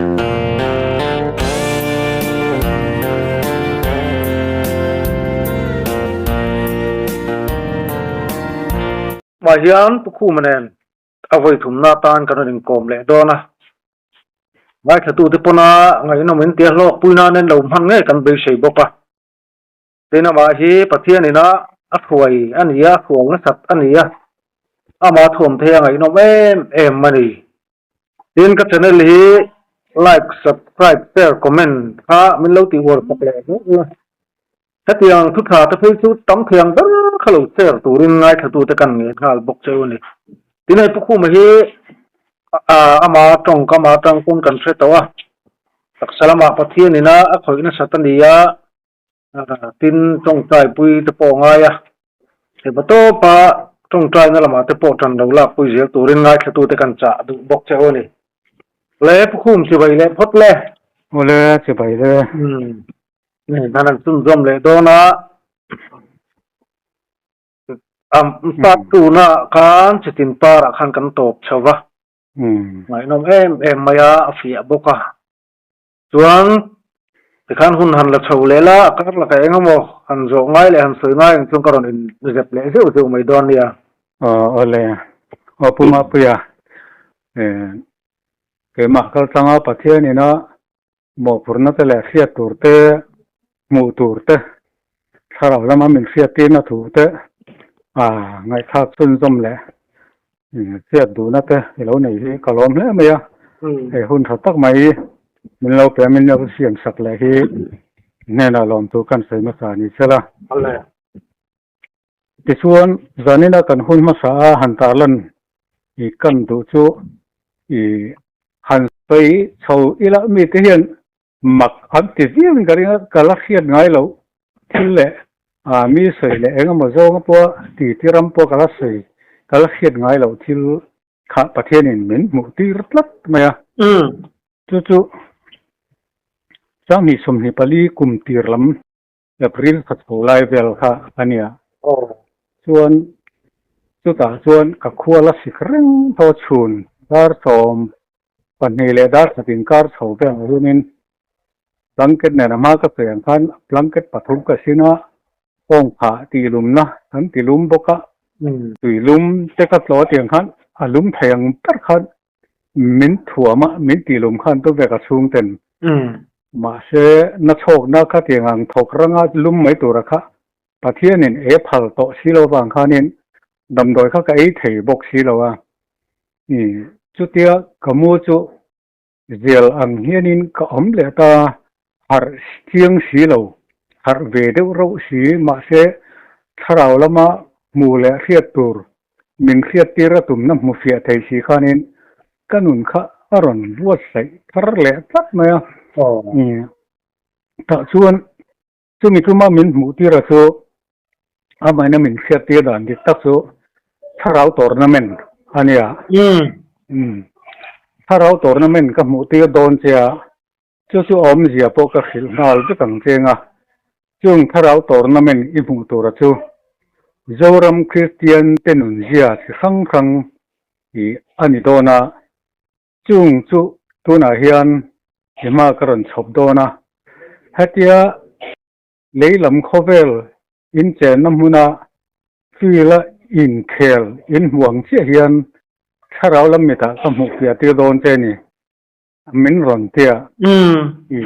Mah hian Pu Khuma nen a vawi thumna atan kan rawn inkawm leh dawn a. Ngaithlatute pawna ngaihnawm in tia hlawkpui nan en lo hman ngei kan beisei bawk a. Tin amah hi Pathian ina a hruai a ni a, hruai nasat a ni a, ama thuam thei a ngaihnawm em em a ni. Tin ka channel hi like, subscribe, share, comment kha min lo tih uar sak leh hlauh ula. Hetiang thu tha te phei chu tam thei ang ber kha lo share turin ngaithlatute kan ngei nghal bawk cheu a ni. Tin hei Pu Khuma hi ama tawngkam atang pawn kan hre tawh a, taksa lamah Pathian ina a khawih nasat a ni a, Tin, tawngtaipui te pawh a ngai a, heba tawpa tawngtaina lamah te pawh tan lo lakpui zel turin ngaithlatute kan chah duh bawk che u a ni. Le, Pu Khum chibai leh phawt le. Awle, chibai le. Umm, hei an chhunzawm leh dawn a, part two na khan chitin parah khan kan tawp chho va, ngaihnawm em em mai a, a fiah bawk a. Chuan tikhan hun han la chho leh la, a kar lakah eng emaw han zawh ngai leh han sawi ngai ang chuan ka rawn inzep leh zeuh zeuh mai dawn nia. Aw awle, aw Pu Mapuia, eh keimah kal tlanga Pathian ina mawhphurhna te leh hriat tur te, hmuh tur te, thlarau lama min hriattirna thu te a ngaihthlak chhunzawm leh hriat duhna te i lo nei hi ka lawm hle mai a, hei hun tha tak mai min lo pe a, min lo siam sak leh hi hnenah lawmtu kan sawi hmasa a ni sela. Tichuan zanina kan hun hmasa a han tarlan i kan duh chu i han sawi chho ila mite hian Mak an ti viau in ka ring a, ka la hriat ngai loh thil leh ah mi sawi leh eng emaw zawnga pawha ti ti ram pawh ka la sawi, ka la hriat ngai loh thil kha Pathianin min hmuh tir tlat mai a. Chu chu 2024 kum tir lam April thla chho lai vel kha a nia. Chuan chutah chuan ka khua la sik reng tho chhun dar 12 leh dar khat inkar chho vel ang hunin blanket nen a hma ka sawi ang khan blanket pathum ka sin a, kawngphah tih lumna kan ti lum bawk a, tui lum te ka tlawh tiang khan a lum thei ang ber khan min thuam a, min tih lum khan tum ve ka chhungten. Mahse na chhawkna kha tiang ang thawk ranga lum mai tura kha Pathianin e phal tawh si lo vang khanin damdawi kha ka ei thei bawk si lo a. Chutia ka mu chu zial ang hianin ka awm leh ta, harh chiang si lo, harh ve deuh rauh si, mahse thlarau lama hmuh leh hriat tur min hriat tir a tumna hmu fiah thei si khanin ka nun kha a rawn buatsaih thar leh tlat mai a. Tah chuan Chumi chuma min hmuh tir a chu amahin a min hriat tir dan dik tak chu thlarau tournament a nia. Umm. Thlarau tournament ka hmuh tir dawn che a, chu chu awmzia pawh ka hrilh nghal vek ang cheng a. Chung thlarau tournament i hmuh tur a chu Zoram Kristian te nunzia chi hrang hrang i a ni dawn a. Chung chu tunah hian i hma ka rawn chhawp dawn a, hetia lei lam khawvel inchenna hmuna field-a inkhel inhmuh ang chiah hian thlarau lam mitah ka hmuh fiah tir dawn che ni, min rawn ti a. I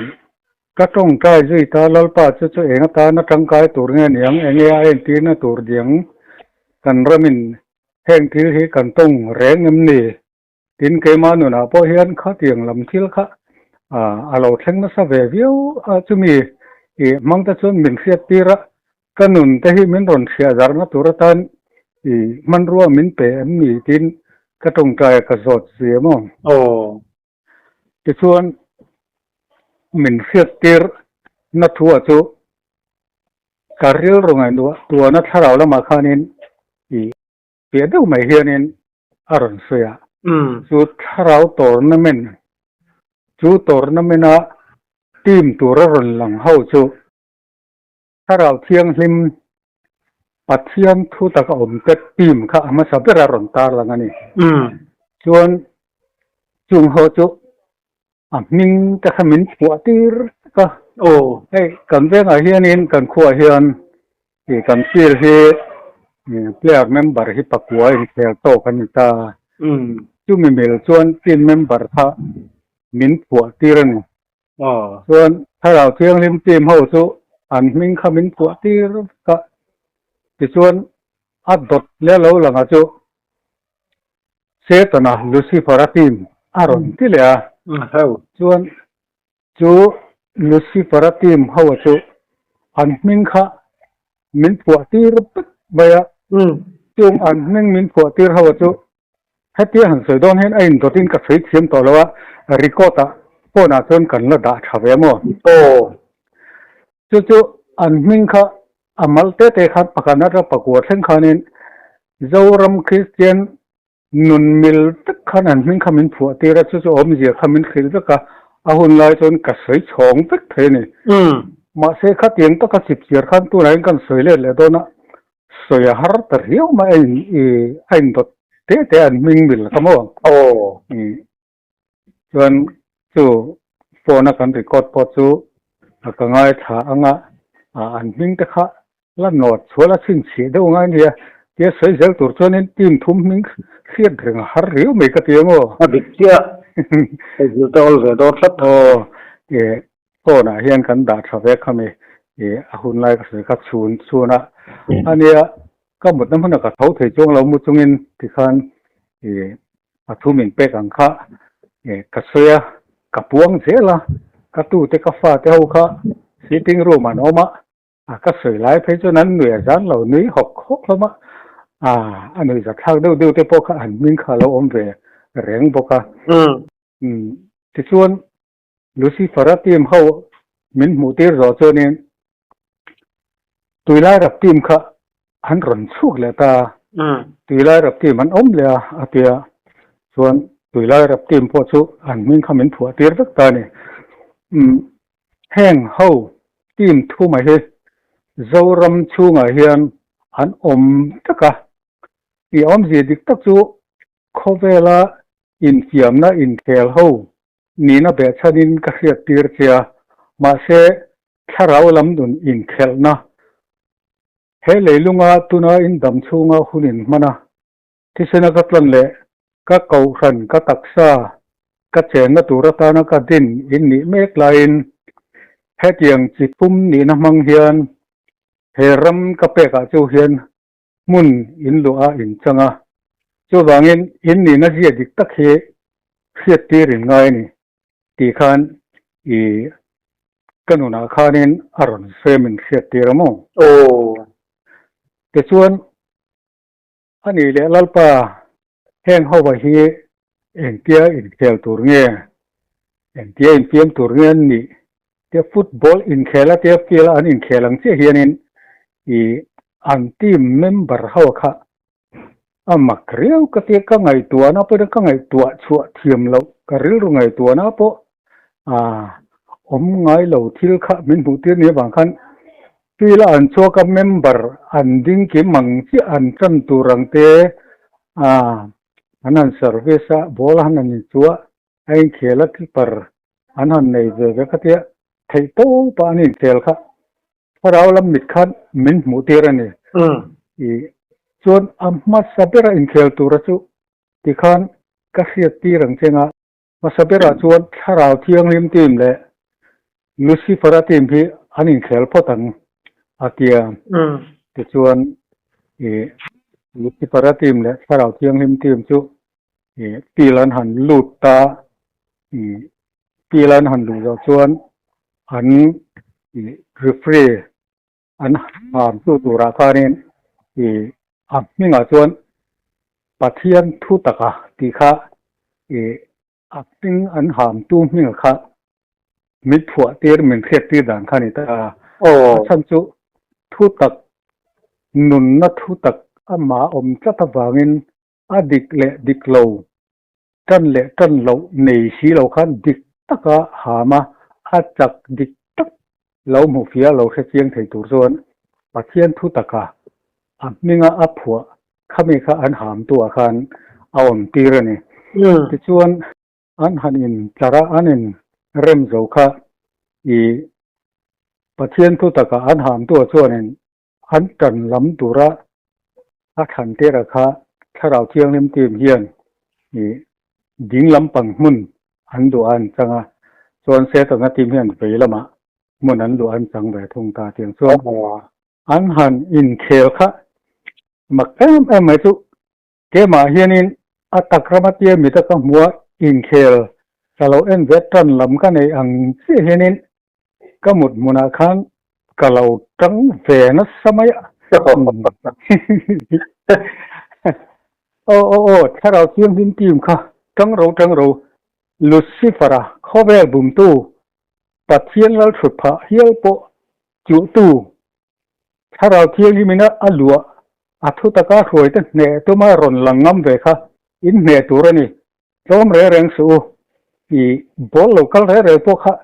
ka tawngtai zui ta Lalpa chu chu eng atana tangkai tur nge niang, enge a entirna tur diang kan ramin heng thil hi kan tawng reng em ni? Tin, keimah nunah pawh hian khatiang lam thil kha a lo thleng nasa ve viau a, chumi i hmang te chuan min hriat tir a, ka nun te hi min rawn hriah zarhna tur atan i hmanrua min pe em ni tiin ka tawngtai a ka zawt zui em aw. Tichuan, min hriat tir na thu ah chu ka rilru ngaihtuah tuana thlarau lamah khanin i piah deuh mai hianin a rawn sawi a, chu thlarau tournament, chu tournament-a team tura rawn lang ho chu Thlarau Thianghlim Pathian thu taka awm te team kha a hmasa ber a rawn tarlang a ni. Chuan chung ho chu. A hming te kha min phuah tir vek a. Aw. Hei kan vengah hianin kan khuaah hian ih kan field hi player member hi pakua inkhel tawk a ni ta. Chumi mil chuan team member kha min phuah tir a ni. Aw. Chuan Thlarau Thianghlim team ho chu an hming kha min phuah tir vek a. Tichuan a dawt leh lo langa chu Setana, Lucifer-a team a rawn ti leh a. Chuan chu Lucifer-a team ho chu an hming kha min phuah tir vek mai a. Chung an hming min phuah tir ho chu hetia han sawi dawn hian a indawtin ka sawi thiam tawh lo a, record-ah phone-ah chuan kan la dah tha ve maw? Chu chu an hming kha a mal te te khan pakhat atang pakua thleng khanin Zoram Kristian nun mil vek khan an hming kha min phuah tir a, chu chu awmzia kha min hrilh vek a, a hun lai chuan ka sawi chhawng vek thei a ni. Mahse khatiang taka chipchiar khan tunah hian kan sawi let leh dawn a, sawi a har ta riau mai a in a indawt te te an hming mil kha maw? Chuan chu phone a kan record pawh chu ka ngaithla ang a, an hming te kha la nawt chhual a chhinchhiah deuh ngai nia, tia sawi zel tur chuanin team thum hming hriat reng a har riau mai ka ti ang aw. A dik chiah, hei zir te awl ve dawn tlat. Aw, ih phone ah hian kan dah tha ve khami ih a hun lai ka sawi kha chhun chhun a, ania ka mutna hmunah ka tho thei chuang lo mu chungin tikhan ih A thu min pek ang kha ka sawi a, ka puang zel a, ka tute ka fate ho kha sitting room an awm a, a ka sawi lai phei chuan an nui a zan lo nui hawk hawk hlawm a, a nui zathlak deuh deuh te pawh kha an hming kha a lo awm ve reng bawk a. Tichuan Lucifer-a team ho min hmuh tir zawh chuanin Tuilairap team kha an rawn chhuk leh ta a, Tuilairap team an awm leh a a ti a, chuan Tuilairap team pawh chu an hming kha min phuah tir vek ta a ni. Heng ho team thuma hi Zoram chhungah hian an awm vek a, tih awmzia dik tak chu khawvela infiamna inkhel ho Nihna behchhanin ka hriat tir che a, mahse thlarau lam nun inkhelhna he leilunga tuna in dam chhunga hun in hman a, thisena ka tlan leh ka kohhran ka taksa ka chenna tur atana ka din in nih mek laiin hetiang chi thum nihna hmang hian he ram ka pekah chu hian hmun in luah a in chang a, chuvangin in nihna zia dik tak hi hriattir in ngai a ni tih khan i ka nunah khanin a rawn sawi a min hriattir a maw? Aw. Tichuan, a nih leh Lalpa, heng hova hi engtia inkhel tur nge, engtia infiam tur nge an nih? Tia football inkhel a tia field a an inkhel ang chiah hianin i an team member ho kha a mak riau ka tia ka ngaihtuahna pawhin ka ngaihtuah chhuah thiam loh ka rilru ngaihtuahna pawh ah awm ngai lo thil kha min hmuh tir ni avang khan field a an chhuak a member an ding kim ang chiah an tan tur ang te ah an han service a ball a han han inchuah A inkhel a keeper an han nei ve ve kha tia theih tawp a an inkhel kha thlarau lam mit khan min hmuh tir a ni. I chuan a hmasa bera inkhel tura chu tikhan ka hriat tir ang cheng a, hmasa berah chuan thlarau thianghlim team leh Lucifer-a team hi an inkhel phawt ang a tia. Tichuan i Lucifer-a team leh thlarau thianghlim team chu i field an han lut ta i field an han luh zawh chuan an i referee an ham tu turah khanin i a hmingah chuan Pathian thu taka tih kha i a hming an ham tu hming kha min phuah tir min hriat tir dan kha a ni ta a. A chhan chu thu tak nunna thu tak amah awm tlat avangin A dik leh dik lo, tan leh tan loh nei si lo khan dik taka ham a, a chak dik tak lo hmu fia lo hre chiang thei tur chuan Pathian thu taka a hminga a phuah khami kha an ham tuah khan a awm tir a ni. Tichuan an han in tlar a, an in. rem zo kha i Pathian thu takah an hamtu chuanin an tan lam tura a thlan tera kha Thlarau Thianghlim team hian i ding lampang hmun an duh a an chang a, chuan Setana team hian vei lamah hmun an duh a an chang ve thung ta tiang chuan an han inkhel kha mak em em mai chu Keimah hianin a tak rama tia mita ka hmu a, inkhel ka lo en ve tan lam ka nei ang chiah hianin ka mut hmunah khan ka lo tang ve nasa mai a. Aw aw aw, Thlarau Thianghlim team kha tang ro tang ro, Lucifer-a khawvel bumtu, Pathian lalthut phah hial pawh chuhtu Thlarau Thianghlim ina a luah a thu taka hruaite hneh tuma rawn lang ngam ve kha in hneh tur a ni. Tlawm reng reng suh u. I ball lo kal reng reng pawh kha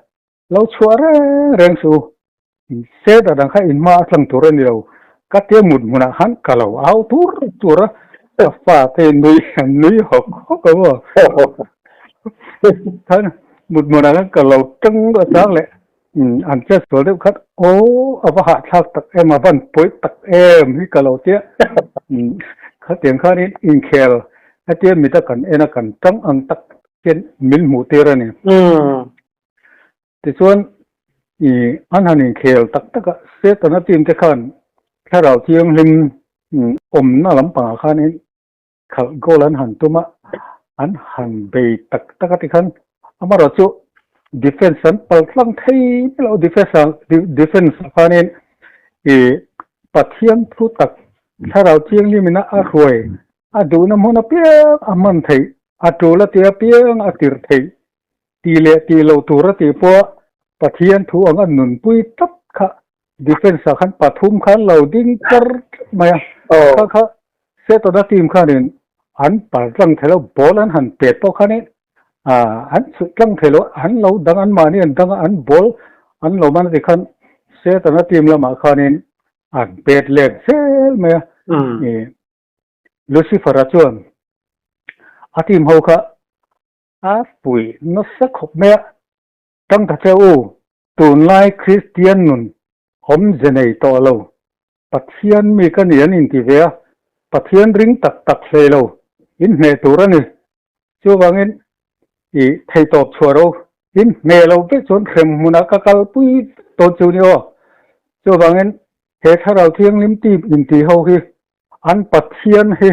lo chhuah reng reng suh u. Set a dang kha in hma a tlang tur a ni lo. Ka tia mut hmunah khan ka lo au tur tur a, ka fate nui an nui hawk hawk a maw. Khan mut hmunah khan ka lo tang a chang leh. An chet sual deuh khat, aw a va hahthlak tak em, a van pawi tak em hi ka lo tia. Khatiang khanin inkhel hetia mita kan en a kan tang ang tak hian min hmuh tir a ni. Tichuan an han inkhel tak tak a, Setana team te khan Thlarau Thianghlim awmna lampangah khanin khalh goal an han tum a, an han bei tak tak a tikhan amaherawh chu defence an pal tlang thei mai lo, defence ah defence ah khanin ih Pathian thu tak Thlarau Thianghlim ina a hruai a duhna hmun apiang a hman theih, a tul a tih apiang a tirh theih tih leh tih loh tur a tih pawh Pathian thu ang a nunpui tlat kha Defence ah khan pathum khan lo ding char tlat mai a, kha kha Setona team khanin an par tlang thei lo, ball an han pet pawh khanin an chhuih tlang thei lo, an lo dang an mahni an dang a, an ball an lo man a ti khan Setona team lamah khanin an pet let zel mai a. Lucifer-a chuan a team ho kha a puih nasa khawp mai a. Tangka che u, tunlai Kristian nun awmze nei tawh lo. Pathian mi ka ni an inti ve a, Pathian ring tak tak hlei lo, in hneh tur a ni. Chuvangin i theitawp chhuah ro, in hneh lo vek chuan hrem hmunah ka kalpui vek dawn chu ni aw. Chuvangin he Thlarau Thianghlim team inti ho hi an Pathian hi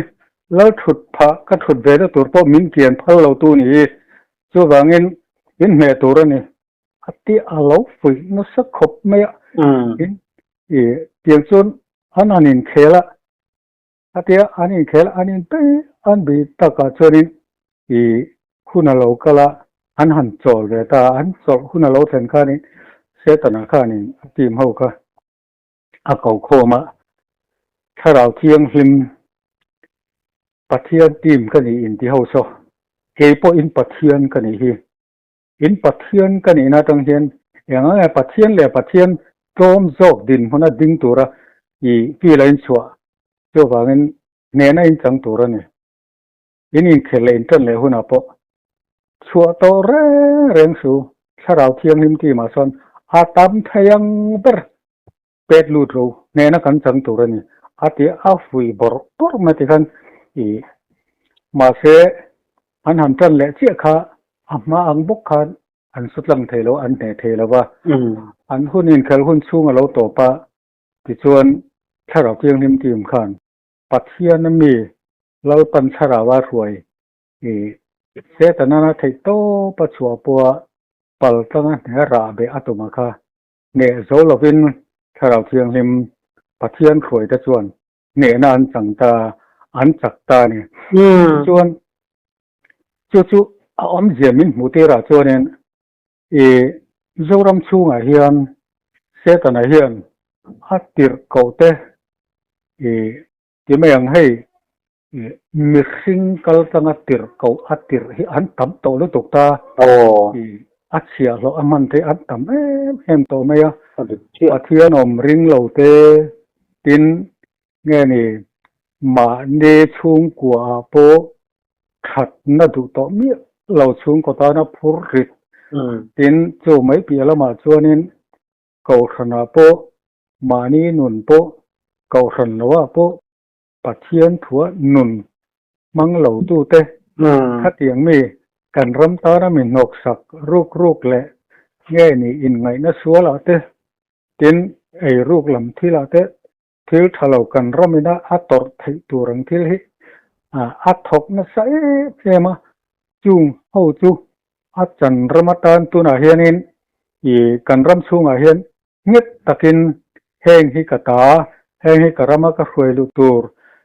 lal thut phah ka thut ve na tur pawh min kian phal lo tu ni hi. Chuvangin in hmeh tur a ni. A ti a lo fuih nasa khawp mai a. In i tiang chuan an han inkhel a, a tia an inkhel a, an inbe an bi takah chuanin i hun a lo kal a, an han chawl ve ta a, an chawlh hun a lo thlen khanin Setana khanin a team ho kha a ko khawm a, Thlarau Thianghlim Pathian team ka nih inti ho saw, kei pawh in Pathian ka nih hi. In Pathian ka nihna atang hian eng ang nge Pathian leh Pathian tlawm zawk dinhmuna ding tura i feel a inchhuah chuvangin hnehna inchang tur a ni. In inkhel leh intan leh hunah pawh chhuah tawh reng reng su, Thlarau Thianghlim team-ah sawn a tam thei ang ber pet lut ro hnehna kan chang tur a ni a ti a fuih bawrh bawrh mai tikhan ih mahse an han tan leh chiah kha a hma ang bawk khan an su tlang thei lo an hneh thei lo va, an hun inkhel hun chhung a lo tawp a tichuan Thlarau Thianghlim team khan Pathian mi Lalpan thlarau a hruai i Setana theih tawp a chhuah pawha pal tlanga hne rah beh a tum a kha hneh zo lovin Thlarau Thianghlim Pathian hruai te chuan hnehna an chang ta, an chak ta a ni. Tichuan chu chu a awmzia min hmuh tirah chuanin i Zoram chhungah hian Setana hian a tirh koh te i ti mai ang hei mihring kal tlanga tirh koh a tirh hi an tam tawh lutuk ta i a chhiahhlawh a hman theih an tam em em tawh mai a Pathian awm ring lo te tin nge ni mahni chhungkua ah pawh thatna duh tawh miah lo chhungkaw tana phur rit. Tin, chu mai piah lamah chuanin Kohhranah pawh, mahni nun pawh, Kohhran loah pawh Pathian thua nun hmang lotute khatiang mi kan ram tana mi hnawksak ruk ruk leh nge ni inngaihna sualah te, tin eiruk lam thilah te thil tha lo kan ramina a tawrh theih tur ang thil hi a thawk nasa em em a, chung ho chu a chan ram atan tunah hianin ih kan ram chhungah hian nghet takin heng hi ka ta, heng hi ka rama ka hruai luh tur,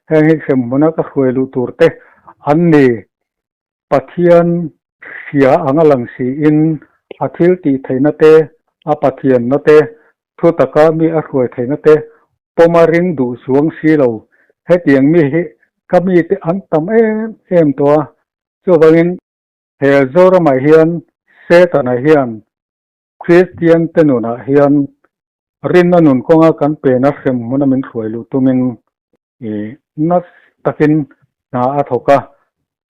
heng hi hremhmuna ka hruai luh tur te an ni. Pathian hria anga lang siin a thil tih theihna te, a Pathianna te, thu taka mi a hruai theihna te pawm a ring duh chuang si lo. Hetiang mi hi ka mite an tam em em tawh a, chuvangin he Zoramah hian Setana hian Kristian te nunah hian rinna nun kawnga kan pena hrem hmuna min hruai luh tumin i nasa takin hna a thawk a,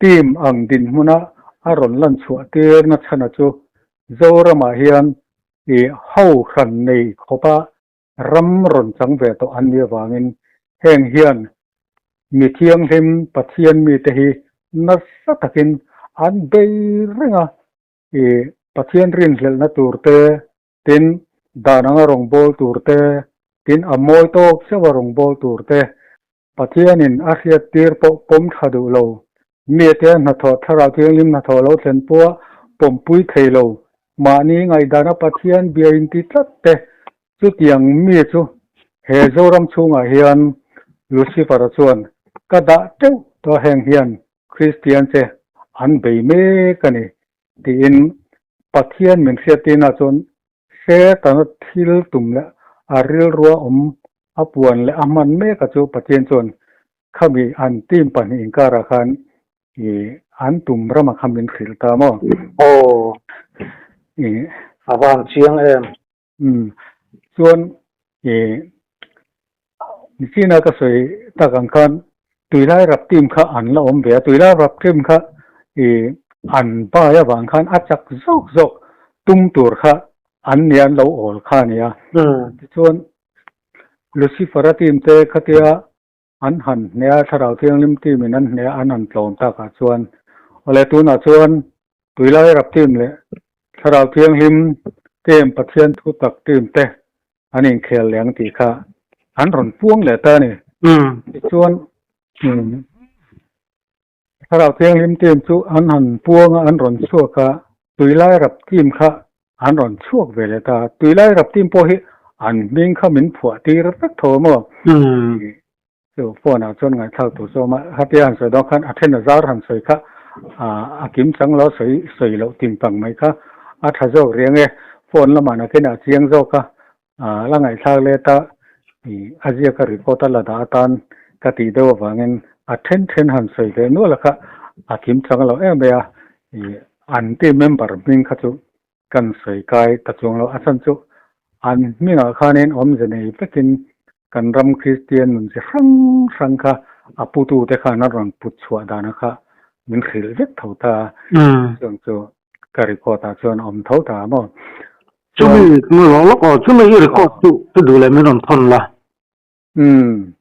team ang dinhmuna a rawn lan chhuah tirna chhana chu Zoramah hian i ho hran nei khawpa ram rawn chang ve tawh an nih avangin heng hian mi thianghlim Pathian mite hi nasa takin an bei reng a, i Pathian rinhlelhna tur te, tin dan anga rawngbâwl tur te, tin a mawi tâwk chauha rawngbâwl tur te, Pathianin a hriattîr pawh pawm ṭha duh lo, mite hnathawh Thlarau Thianghlim hnathawh lo thlen pawha pawmpui thei lo, mahni ngaihdana Pathian bia inti tlat te, chutiang mi chu he Zoram chhungah hian Lucifer-a chuan ka dah teuh tawh heng hian Kristian che an bei mek a ni tiin Pathian min hriattirna chuan Setana thil tum leh a rilrua awm a puan leh a hman mek a chu Pathian chuan khami an team pahnih inkarah khan i an tum rama kha min hrilh ta maw? Aw, I a vang chiang em? Umm, chuan i Nichina ka sawi tak ang khan tuilai rap team kha an la awm ve a, tuilai rap team kha i an bai avang khan a chak zawk zawk tum tur kha an nia an lo awl kha a nia. Tichuan Lucifer-a team te khatia An han hneh a, Thlarau Thianghlim team in an hneh a, an han tlawm takah chuan awle tunah chuan Tuilai Rap team leh Thlarau Thianghlim team Pathian thu tak team te an inkhel leh ang tih kha an rawn puang leh ta a ni. Tichuan Thlarau Thianghlim team chu an han puang a, an rawn chhuak a, Tuilai Rap team kha an rawn chhuak ve leh ta. Tuilai Rap team pawh hi an hming kha min phuah tir vek tho a maw? Chu phone ah chuan ngaihthlak tur chu a awm a, hetia han sawi dawn khan a then a zar han sawi kha a kim chang lo sawi sawi loh ting pang mai kha a tha zawk riang e, phone lamah nakinah a chiang zawk a, La ngaihthlak let a, a ziak a record a la dah atan ka tih deuh avangin a then then han sawi ve nual a kha a kim chang lo em mai a, an team member hming kha chu kan sawi kai ta chuang lo. A chhan chu an hmingah khanin awmze nei vekin kan ram Kristian nun chi hrang hrang kha a putute khan an rawn put chhuah dana kha min hrilh vek tho ta a, chuang chu ka record ah chuan a awm tho ta a maw. Chumi chu lawk lawk aw, chumi i record chu chu duh leh min rawn thawn la. Umm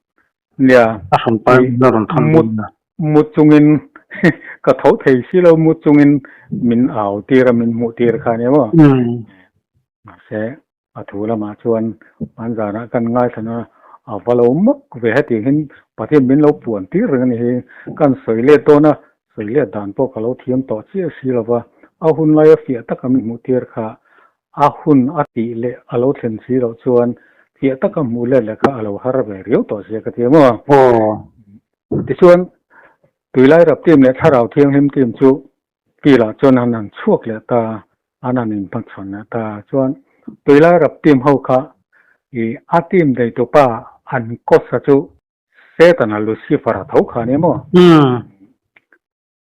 nia. A hran pai min la rawn thawn dawn nia. Mut chungin ka tho thei si lo, mut chungin min au tir a, min hmuh tir kha nia maw. Mahse a thu lamah chuan hmanzanah kan ngaithla na a va lo mak ve hetiang hian Pathian min lo puan tir reng a ni hi. Kan sawi let dawn a, Sawi let dan pawh ka lo thiam tawh chiah si lo va, a hun laia fiah taka min hmuh tir kha a hun a tih leh a lo thlen si loh chuan fiah taka hmuh let leh kha a lo har ve riau tawh sia ka ti a maw? Aw. Tichuan, Tuilai rap team leh Thlarau Thianghlim team chu field ah chuan an han chhuak leh ta, an han inhmachhawn leh ta. Chuan Tuilai rap team ho kha ih a team neitupa an coach-a chu Setana Lucifer a tho kha a ni maw?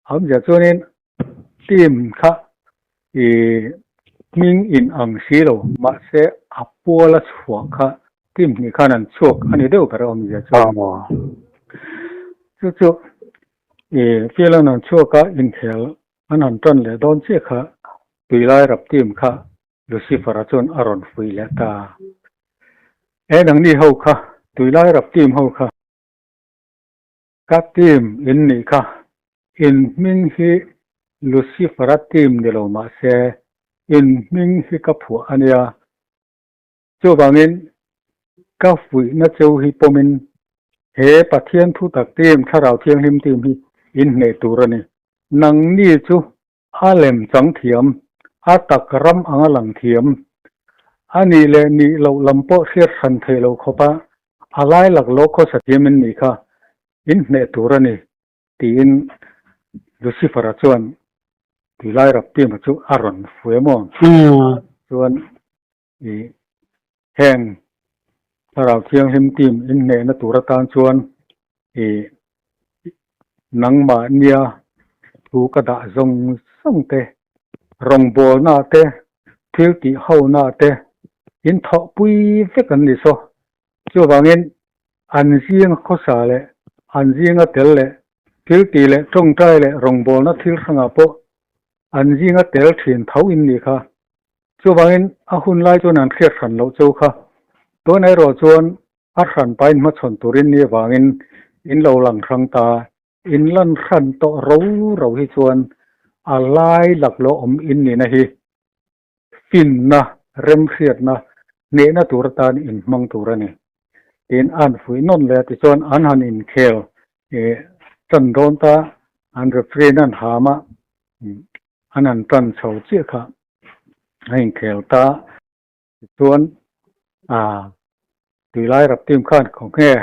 A awmzia chuanin team kha i hming in ang si lo mahse a puala chhuah kha team hnih khan an chhuak a ni deuh ber a awmzia chuan. Chu chu i field an han chhuak a inkhel an han tan leh dawn chiah kha. Tuilai rap team kha Lucifer-a chuan a rawn fuih leh ta. E nangni ho kha, Tuilai rap team ho kha, ka team in nih kha, in hming hi Lucifer-a team ni lo mah se, in hming hi ka phuah a nia. Chuvangin, ka fuihna cheu hi pawmin he Pathian thutak team, Thlarau Thianghlim team hi in hneh tur a ni. Nangni chu A lem chang thiam, a tak ram anga lang thiam. A nih leh nih loh lam pawh hriat hran theih loh khawpa a lai laklawh khawsa thiam in nih kha in hneh tur a ni, tiin Lucifer-a chuan tilai rap team-a chu a rawn fuih a maw? Chuan i heng Thlarau Thianghlim team in hnehna tur atan chuan i nangmah nia thu ka dah zawng zawng te, rawngbawlna te, thil tih hona te in thawhpui vek an ni saw. Chuvangin an zinga khawsa leh an zinga tel leh thil tih leh tawngtai leh rawngbawlna thil hrangah pawh an zinga tel thin tho in nih kha. Chuvangin a hun lai chuan an hriat hran loh chu kha. Tun erawh chuan a hran pain hmachhawn turin ni avangin in lo lang hrang ta. In lan hran tawh ro ro hi chuan a lai laklawh awm in nihna hi finna, remhriatna, hnehna tur atan in hmang tur a ni. Tiin a han fuih nawn leh a tichuan an han inkhel tan dawn ta, an referee in an ham a. An han tan chho chiah kha a inkhel ta. Tichuan ah tuilai rap team khan khaw nge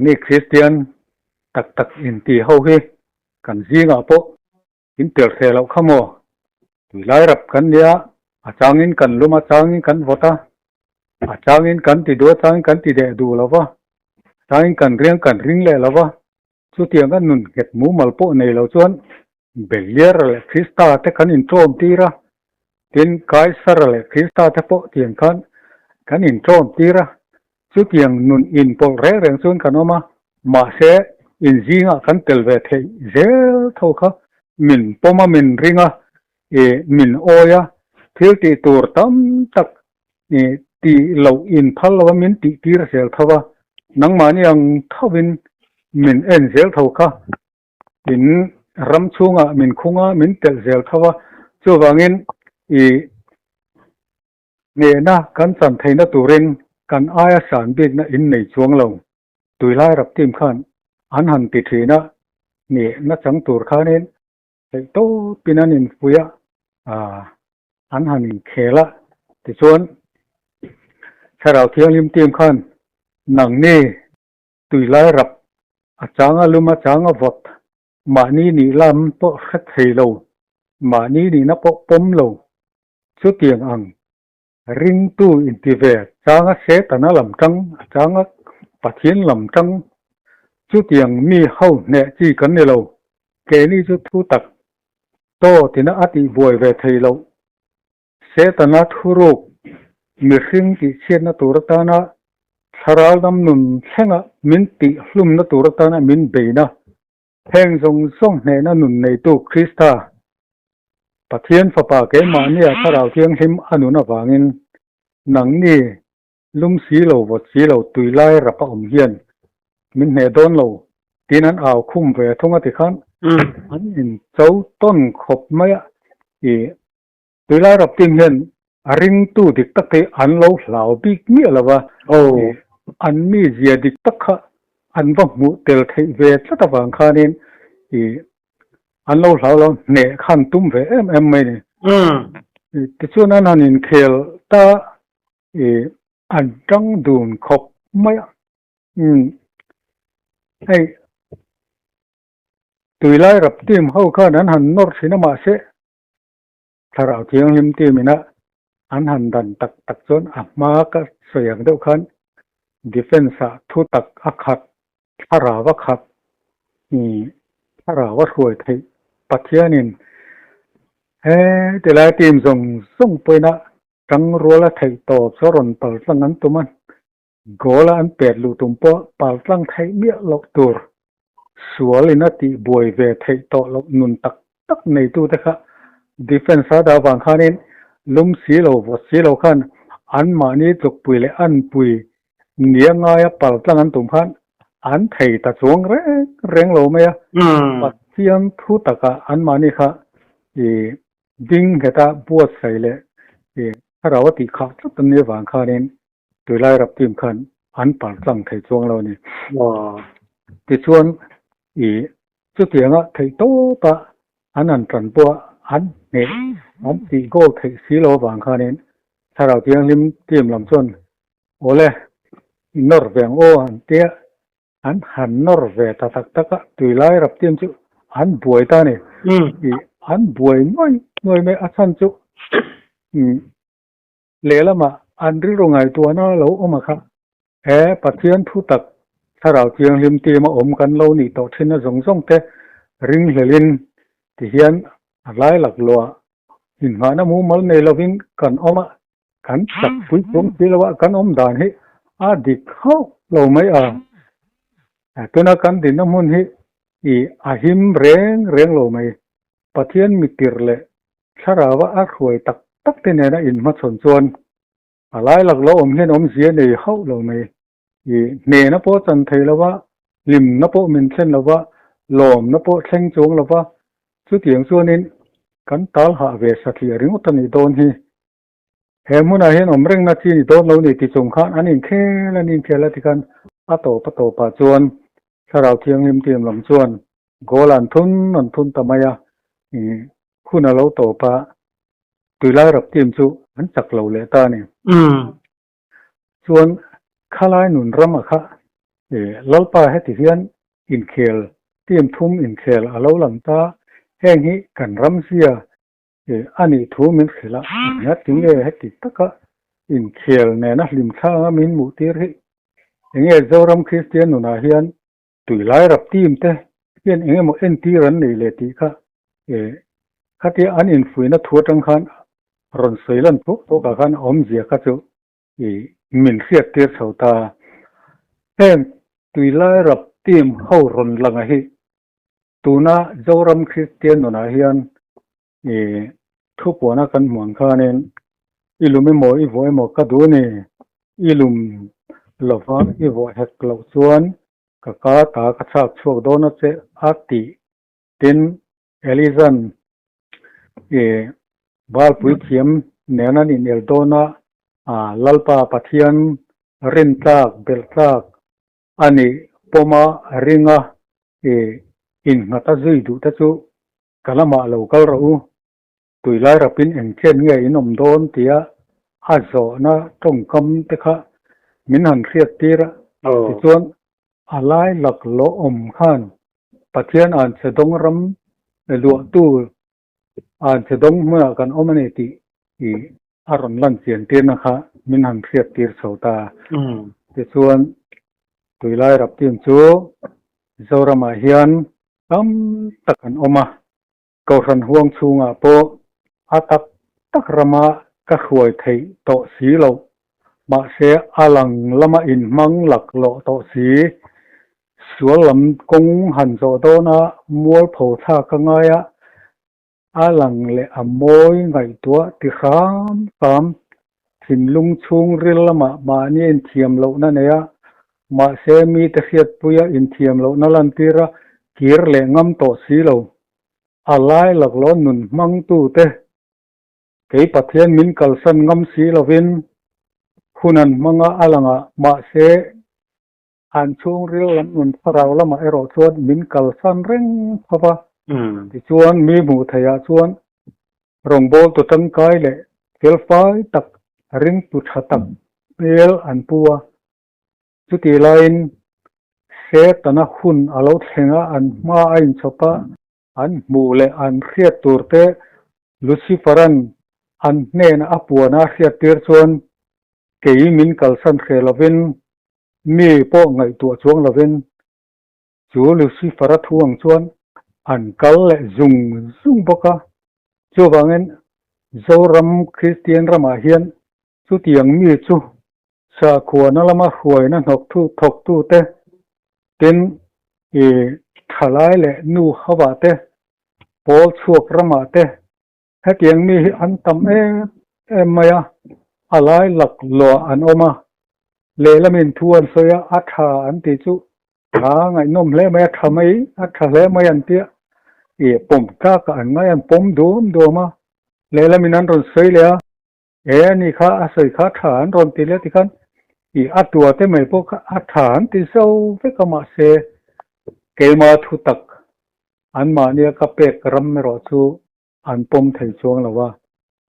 ni Kristian tak tak inti ho hi kan zingah pawh in tel hreh loh kha maw? Tuilai rap kan nia, a changin kan lum a, changin kan vawt a, a changin kan ti duh a, changin kan ti deh duh lo va, changin kan riang kan ring leh lo va, chutiang a nun nghet mumal pawh nei lo chuan Beliar leh Krista te kan inṭawm tir a, tin Kaisara leh Krista te pawh tiang khan kan inṭawm tir a, chutiang nun inpawlh reng reng chuan kan awm a, mahse inzingah kan tel ve theih zel tho kha min pawm a, min ring a, ih min awi a, thil tih tur tam tak ih tih loh inphal lo a min tih tir zel tho a, nangmahni ang thovin min en zel tho kha. In ram chhungah min khung a, min telh zel tho a, chuvangin i hnehna kan chan theihna turin kan aia san bikna in nei chuang lo. Tuilai rap team khan an han ti thin a, hnehna chang tur khanin theih tawpin an infuih a, an han inkhel a, tichuan Thlarau Thianghlim team khan nangni Tuilai rap a chang a lum a chang a vawt, mahni nih lam pawh hre thei lo, mahni nihna pawh pawm lo. Chutiang ang ringtu inti ve chang a Setana lam tang a chang a Pathian lam tang chutiang mi ho hneh chi kan ni lo. Keini chu thu tak taw tina a tih buai ve thei loh. Setana thuruk mihring tihchhiatna tur atana thlarau dam nun thlenga min tihhlumna tur atana min beina, heng zawng zawng hnehna nun neitu Krista, Pathian Fapa keimahnia Thlarau Thianghlim a nun avangin nangni lum si lo vawt si lo tuilai rap a awm hian min hneh dawn lo tiin an au khum ve thung a tikhan an incho tawn khawp mai a, ih Tuilai rap team hian a ringtu dik tak hi an lo hlau bik miah lo va, an mizia dik tak kha an va hmuh tel theih ve tlat avang khanin ih an lo hlau lo hneh khan tum ve em em mai ni. Tichuan an han inkhel ta ih an tang dun khawp mai a. Hei Tuilai rap team ho khan an han nawr thin a mahse Thlarau Thianghlim team ina an han dan tak tak chuan a hma ka sawi ang deuh khan defence ah thu tak a khat, thlarau a khat, ih thlarau a hruai theih Pathianin he tilai team zawng zawng pawhin a tangrual a theih tawp chu a rawn pal tlang an tum a, goal a an pet luh tum pawh pal tlang theih miah loh tur sual in a tih buai ve theih tawh loh nun tak tak neitute kha. Defence a dah vang khanin lum si lo vawt si lo khan anmahni tlukpui leh anpui nia ngaia pal tlang an tum khan an thei ta chuang reng reng lo mai a. Pathian thu takah anmahni kha ih ding ngheta buatsaih leh ih thlarau a tih khah tlat an nih avang khanin Tuilai rap team khan an pal tlang thei chuang lo a ni. Tichuan ih chutianga theih tawpa an han tan pawha an hneh an tih goal theih si lo avang khanin Thlarau Thianghlim team lam chuan awle i nawr ve ang aw an tia an han nawr ve ta tak tak a, tuilai rap team chu an buai ta a ni. Ih an buai nuai nuai mai a chhan chu Lehlamah an rilru ngaihtuahna lo awm a kha. He Pathian thu tak Thlarau Thianghlim team a awm kan lo nih tawh thinna zawng zawng te ringhlelin ti hian a lai laklawh ah inngahna mumal nei lovin kan awm a, kan chak pui chuang si lo a, kan awm dan hi a dik hauh lo mai a. Tuna kan dinna hmun hi i a him reng reng lo mai. Pathian mitir leh Thlarau a hruai tak tak te nena inhmachhawn chuan a lai lak lo awm hian awmzia nei hauh lo mai. I hnehna pawh chan thei lo va, hlimna pawh min thlen lo va, lawmna pawh thleng chuang lo va, chutiang chuanin kan tal hah ve satliah ringawt a nih dawn hi. He hmunah hian awm rengna chi ni dawn lo ni ti chung khan an inkhel an inkhel a tikhan a tawp a tawpah chuan Thlarau Thianghlim team lam chuan goal an thun an thun ta mai a, hun a lo tawp a, tuilai rap team chu an chak lo leh ta a ni. Chuan khalai nun rama kha Lalpa heti hian inkhel team thum inkhel a lo lang ta, heng hi kan ram zia A nih thu min hrilh a, eng tinge heti taka inkhel nena hlim thlanga min hmuh tir hi? Enge Zoram Kristian nunah hian tuilai rap team te hian eng emaw entir an nei leh tih kha khatia an infuihna thu atang khan rawn sawi lan thuak thuakah khan a awmzia kha chu min hriat tir chho ta. Heng tuilai rap team ho rawn langa hi Tuna Zoram Kristian nunah hian i thupuana kan hmuh ang khanin i lum emaw i vuah emaw ka duh a ni, i lum lova i vuah hek loh chuan ka ka ta ka chhak chhuak dawn a che a tih tin Eliza'n i Balpui thiam nen an inel dawn a, Lalpa Pathian rintlak belhtlak A nih pawma ringa i innghat a zui duh te chu ka lamah lo kal rawh u, tuilai rapin engchen nge in awm dawn tia a zawhna tawngkam te kha min han hriat tir a, tichuan a lai laklawh awm khan Pathian anchhe dawng ram luahtu anchhe dawng hmunah kan awm a ni tih i a rawn lan chian tirna kha min han hriat tir chho ta. Tichuan, tuilai rap team chu Zoramah hian tam tak an awm a, Kohhran huang chhungah pawh a tak tak rama ka hruai theih tawh si loh, mahse a lang lama inhmang laklawh tawh si, sual lam kawng han zawh dawna mualpho thlak a ngai a, A lang leh a mawi ngaihtuah ti hram hram, thinlung chhungril lamah mahni a inthiam lohna nei a, mahse mite hriatpuia inthiam lohna lantir a kir leh ngam tawh si lo. A lai laklawh nun hmangtute kei Pathian min kalsan ngam si lovin hun an hmang a, a langah mahse An chhungril lam nun thlarau lamah erawh chuan min kalsan reng tho va, tichuan mi hmuh theihah chuan rawngbawltu tangkai leh felfai tak, ringtu tha tak hmel an pu a. Chutih laiin Setana hun a lo thleng a, an hma a inchhawp a, an hmuh leh an hriat tur te Lucifer-a'n an hnena a puana a hriattir chuan kei min kalsan hreh lovin Mi pawh ngaihtuah chuang lovin chu Lucifer-a thu ang chuan an kal leh zung zung bawk a. Chuvangin Zoram Kristian ramah hian chutiang mi chu sakhuana lama hruaina hnawktu thawktute, tin i thalai leh nu hovah te, pawl chhuak ramah te. Hetiang mi hi an tam em em mai a, a lai lak luah an awm a, Lehlamin thu an sawi a, a tha an tih chu a ngaihnawm hle mai, a tha mai, a tha hle mai an tia. Ih pawm tlakah an ngai, an pawm duam duam a, lehlamin an rawn sawi leh a, e ani kha a sawi kha a tha an rawn ti leh tikhan ih a tua te mai pawh kha a tha an ti zo vek a, mahse keima thu tak anmahnia ka pek ram erawh chu an pawm thei chuang lo a,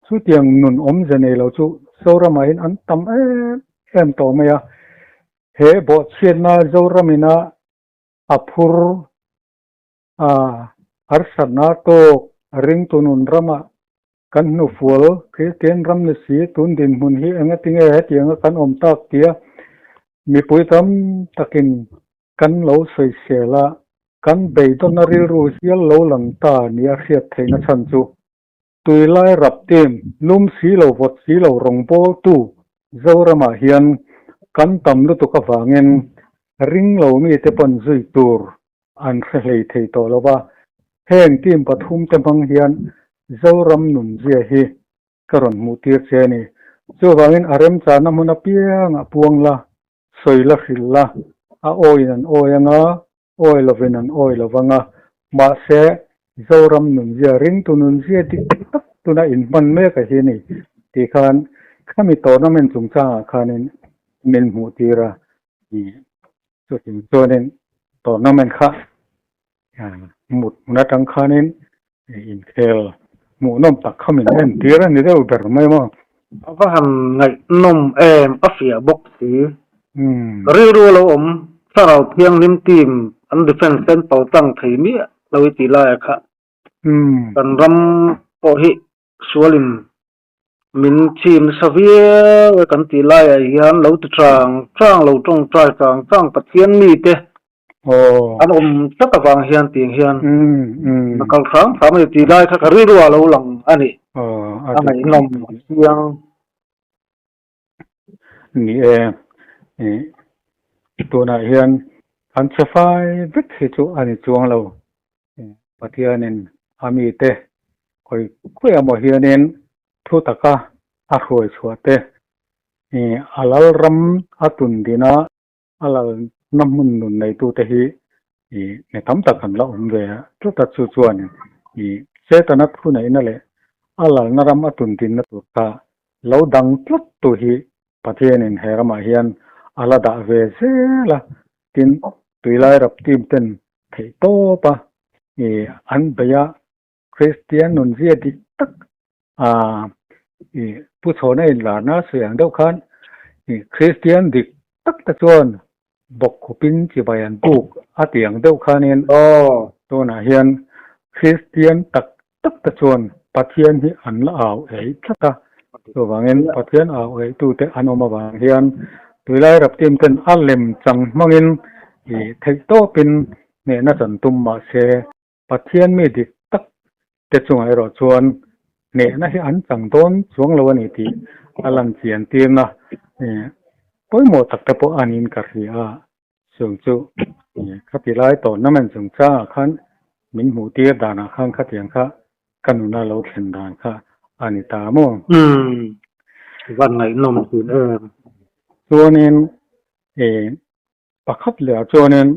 chutiang nun awmze nei lo chu Zoramah hian an tam em em tawh mai a, he bawhchhiatna Zoramina a phur a, harsatna tawk ringtu nun ramah kan hnufual Kristian ram ni si tun dinhmun hi engatinge hetianga kan awm tak tia mipui tam takin Kan lo sawisel a, kan beidawnna rilru hial lo lang ta nia hriat theihna chhan chu tuilai rap team lum si lo vawt si lo rawngbawltu Zoramah hian kan tam lutuk avangin ring lo mite pawn zui tur an hre hlei thei tawh lo va, heng team pathumte hmang hian Zoram nunzia hi ka rawn hmuh tir che a ni. Chuvangin a remchana hmun apiangah puang la, sawi la hrilh la, a awiin an awi anga, awi lovin an awi lo vang a. Mahse, Zoram nunzia, ringtu nunzia dik tak tuna inhman mek a hi ni tih khan khami tournament chungchangah khanin min hmuh tir a. Chutiang chuanin tournament kha mut hmun atang khanin inkhel hmuhnawm tak kha min en tir a ni deuh ber mai maw. A va han ngaihnawm em a fiah bawk si. Rilru a lo awm Thlarau Thianghlim team an defence ten paltlang thei miah lo i tih laia kha kan ram pawh hi sualin min chim nasa viau e kan tih laiah hian lo ti chang chang lo tawngtai chang chang Pathian mite an awm tlat avang hian tiang hian a kal hrang hrang a ni tih lai kha ka rilru ah lo lang a ni a ngaihnawm a chiang. Ni e, tunah hian an che fai vek hi chu a ni chuang lo. Pathianin a mite khawi khawi emaw hianin thu taka a hruai chhuah te, a lalram a tun dina a lalna hmun nun neitute hi mi tam tak an la awm ve a, chuta chu chuan Setana thuneihna leh a lalna ram a tun dinna tur kha lo dang tlat tu hi Pathianin he ramah hian a la dah ve zel a, tin tuilai rap team ten theih tawp a an beih a, Kristian nunzia dik tak pu chhawna inlarna sawi ang deuh khan Kristian dik tak te chuan bawk khupin chibai an buk a tih ang deuh khanin tunah hian Kristian tak tak te chuan Pathian hi an la au eih tlat a, chuvangin Pathian au eihtute an awm avang hian tuilai rap team ten a lem chang hmangin theihtawpin hnehna chan tum mahse Pathian mi dik tak te chungah erawh chuan hnehna hi an chang dawn chuang lo a ni tih a lan chian tirna pawimawh tak te pawh a niin ka hria a, chung chu khati lai tournament chungchangah khan min hmuh tir danah khan khatiang kha ka nuna lo thlen dan kha a ni ta maw? Umm, van ngaihnawm thin em. Chuanin Pakhat leh ah chuanin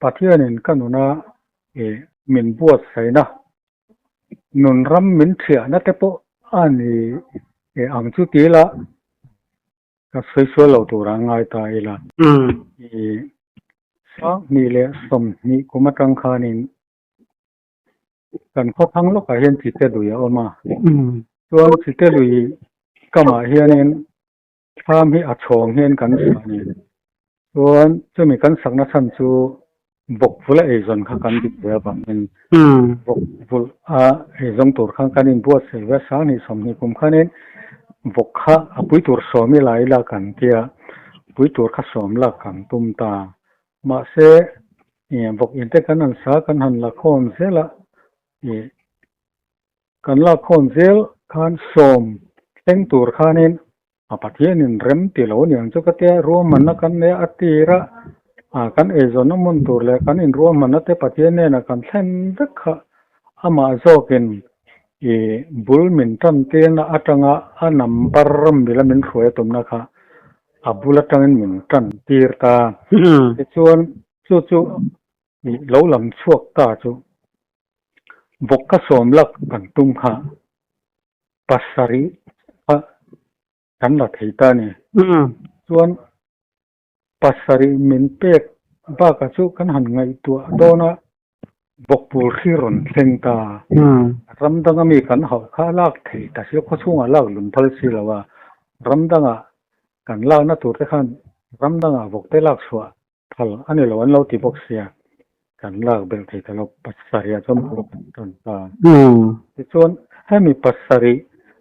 Pathianin ka nuna ih min buatsaihna, nun ram min thiahna te pawh a ni ih ang chu ti ila ka sawi sual lo tur a ngai ta ila. Ih 20 leh 20 kum atang khanin kan khaw thang lawkah hian Chite lui a awm a, chuan Chite lui kamah hianin Thlam hi a chhawng hian kan sa a ni. Chuan chumi kan sakna chhan chu bawk vula eizawn kha kan dik ve avangin bawk vul a eizawng tur khan kan inbuatsaih ve a, 20 20 kum khanin bawk kha a pui tur sawm ila ila kan tia, pui tur kha sawm lak kan tum ta. Mahse bawk in te kan han sa kan han la khawm zel a, Kan lakkhawm zel khan sawm thleng tur khanin a Pathianin rem ti lo aniang chu ka tia ruahmanna kan nei a tir a, kan eizawnna hmun tur leh kan inruahmanna te Pathian hnenah kan thlen vek kha amah zawkin. I bul min tan tirna atanga a number mila min hruai a tumna kha a bul atangin min tan tir ta. Tichuan chu chu i lo lam chhuak ta chu vawk ka sawm lak kan tum kha pasarih kha kan la thei ta a ni. Chuan pasarih min pek bakah chu kan han ngaihtuah dawn a, vawkpur hi rawn thleng ta. Ram danga mi kan hauh kha a lak thei ta si, khawchhungah lak lun phal si lo a, ram dangah kan lakna tur te khan ram dangah vawk te lak chhuah phal a ni lo an lo ti bawk sia, kan lak belh thei ta lo, pasarih ah chuan pur kan tan ta. Tichuan hemi pasarih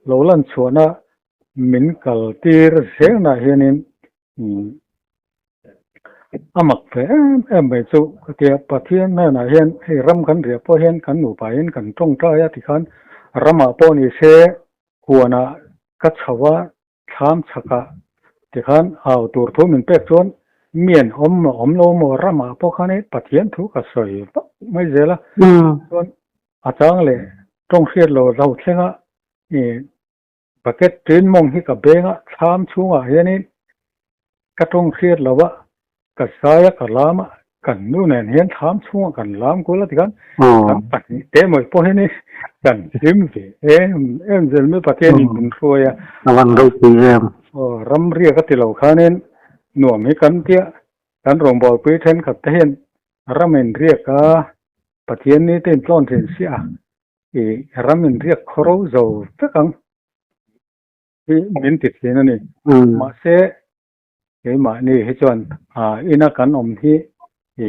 lo lan chhuahna min kal tir zelnah hianin A mak ve em em mai chu ka ti a, Pathian hnenah hian hei ram kan riah pawh hian kan nupa in kan tawngtai a tikhan ramah pawh ni se huanah ka chho a thlam chhakah tikhan au tur thu min pek chuan mian awm maw awm lo maw ramah pawh khan hei Pathian thu ka sawi vak mai zel a chuan a chang leh tawng hriat lo lo thleng a ih Bucket ṭin mawng hi ka beng a, thlam chhungah hianin ka ṭawng hriat lo a, ka zai a, ka lam a, kan nu nen hian thlam chhungah kan lam kual a tikhan kan pahnih te mawi pawh hianin kan hlim ve em em zel mai Pathianin min hruai a. A van ropui em. Aw, ram riak a ti lo khanin nuam hi kan tia, kan rawngbawlpui thenkhat te hian ram in riak a, Pathian ni te in tlawn thin sia a, I ram in riak khaw ro zo vek ang hi min ti thin a ni. Mahse, keimahni hi chuan ina kan awm hi i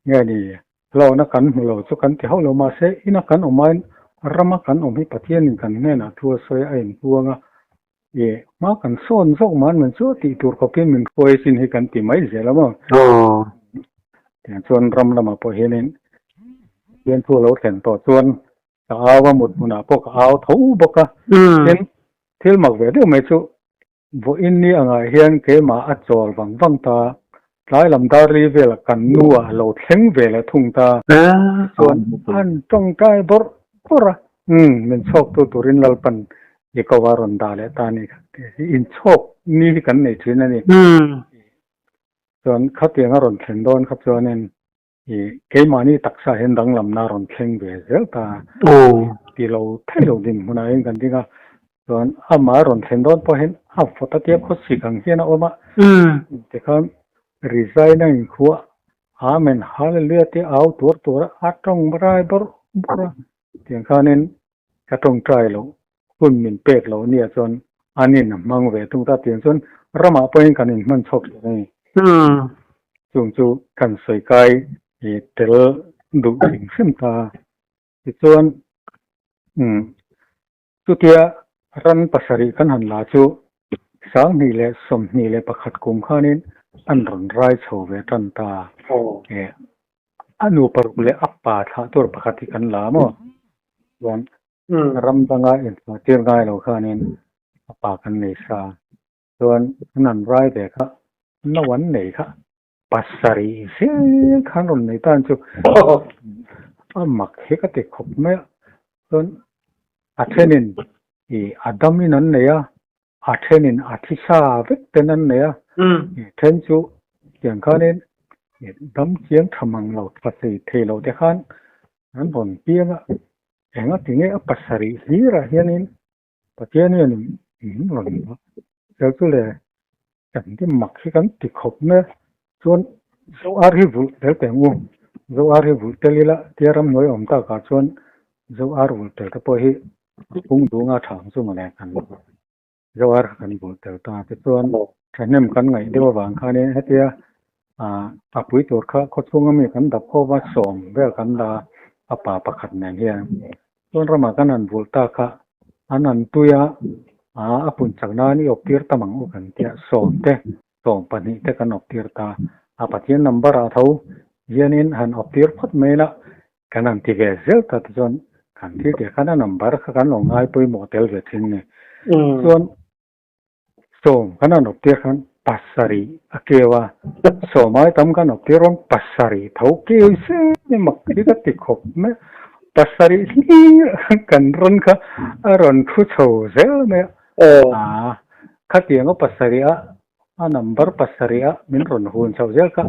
nge ni hlawhna kan hmu lo chu kan ti hauh lo. Mahse, ina kan awm aiin rama kan awm hi Pathianin kan hnenah thu a sawi a inpuang a, i hma kan sawn zawk man man chu a tih tur khawpin min hruai sin hi kan ti mai zel a maw. Tiang chuan ram lamah pawh hianin Pathian thu a lo thlen tawh chuan ka au a, mut hmunah pawh ka au tho bawk a. Tin, thil mak ve deuh mai chu vawiin ni angah hian keimah a chawl vang vang ta, tlai lam dar li velah kan nu ah a lo thleng ve leh thung ta. Tichuan an tawngtai bawrh bawrh a, umm min chhawktu turin Lalpan i ko a rawn dah leh ta a ni kha tih hi inchhawk ni hi kan nei thin a ni. Chuan khatiang a rawn thlen dawn kha chuanin i keimahni taksa hian danglamna a rawn thleng ve zel ta ti lo thei lo dinhmunah hian kan ding a, chuan amah a rawn thlen dawn pawh hian a vawt a tia khawsik ang hian a awm a, tikhan resign a inkhuah Amen Hallelujah tia au tuar tuar a, a tawng rai bawrh bawrh a, tiang khanin ka tawngtai loh hun min pek loh nia chuan an in a hmang ve thung ta tiang chuan ramah pawhin kan inhman chhawk thin a ni. Chung chu kan sawi kai i tel duh hrim hrim ta. Tichuan chutia ran pasarih kan han la chu 2021 kum khanin an rawn rai chho ve tan ta. A nu paruk leh a pa thlah tur pakhat hi kan la maw? Chuan ram danga inthlah tir ngai lo khanin a pa kan nei sa. Chuan an han rai ve kha, no an nei kha pasarih zel khan rawn nei tan chu a mak hi ka ti khawp mai a. Chuan a thenin ih a damin an nei a, a thenin a thi sa vek ten an nei a, then chu tiang khanin dam chiang tha mang lo tha thei thei lo te khan an rawn piang a, enga tinge a pasarih hlirah hianin Pathian hian min rawn dah zel chu le kan ti mak hi kan ti khawp mai a, chuan zo ar hi vulh tel teh ang u, zo ar hi vulh tel ila tia ramhnuai awm takah chuan zo ar vulh tel te pawh hi phung dunga tha ang chu mawle kan zo ar kha kan vulh tel ta tichuan thahnem kan ngaih deuh avang khanin hetia ah a pui tur kha khawchhunga mi kan dap khawp a sawm vel kan la a pa pakhat nen hian chuan ramah kan han vulh ta kha an han tui a ah a pun chak nan i awp tir tam ang u kan tia sawm te sawm pahnih te kan awp tir ta a Pathian number ah tho hianin han awp tir phawt mai la Kan han ti ve zel ta te chuan kan thil tih khan a number kha kan lo ngai pawimawh tel ve thin ni. Chuan sawm kan han awp tir khan pasarih a keu a, sawm ai tam kan awp tir rawn pasarih tho keu se ni mak hi ka ti khawp mai. Pasarih hlir kan rawn kha a rawn thu chho zel mai a. Aw. Khatianga pasarih a, a number pasarih a min rawn hun chho zel kha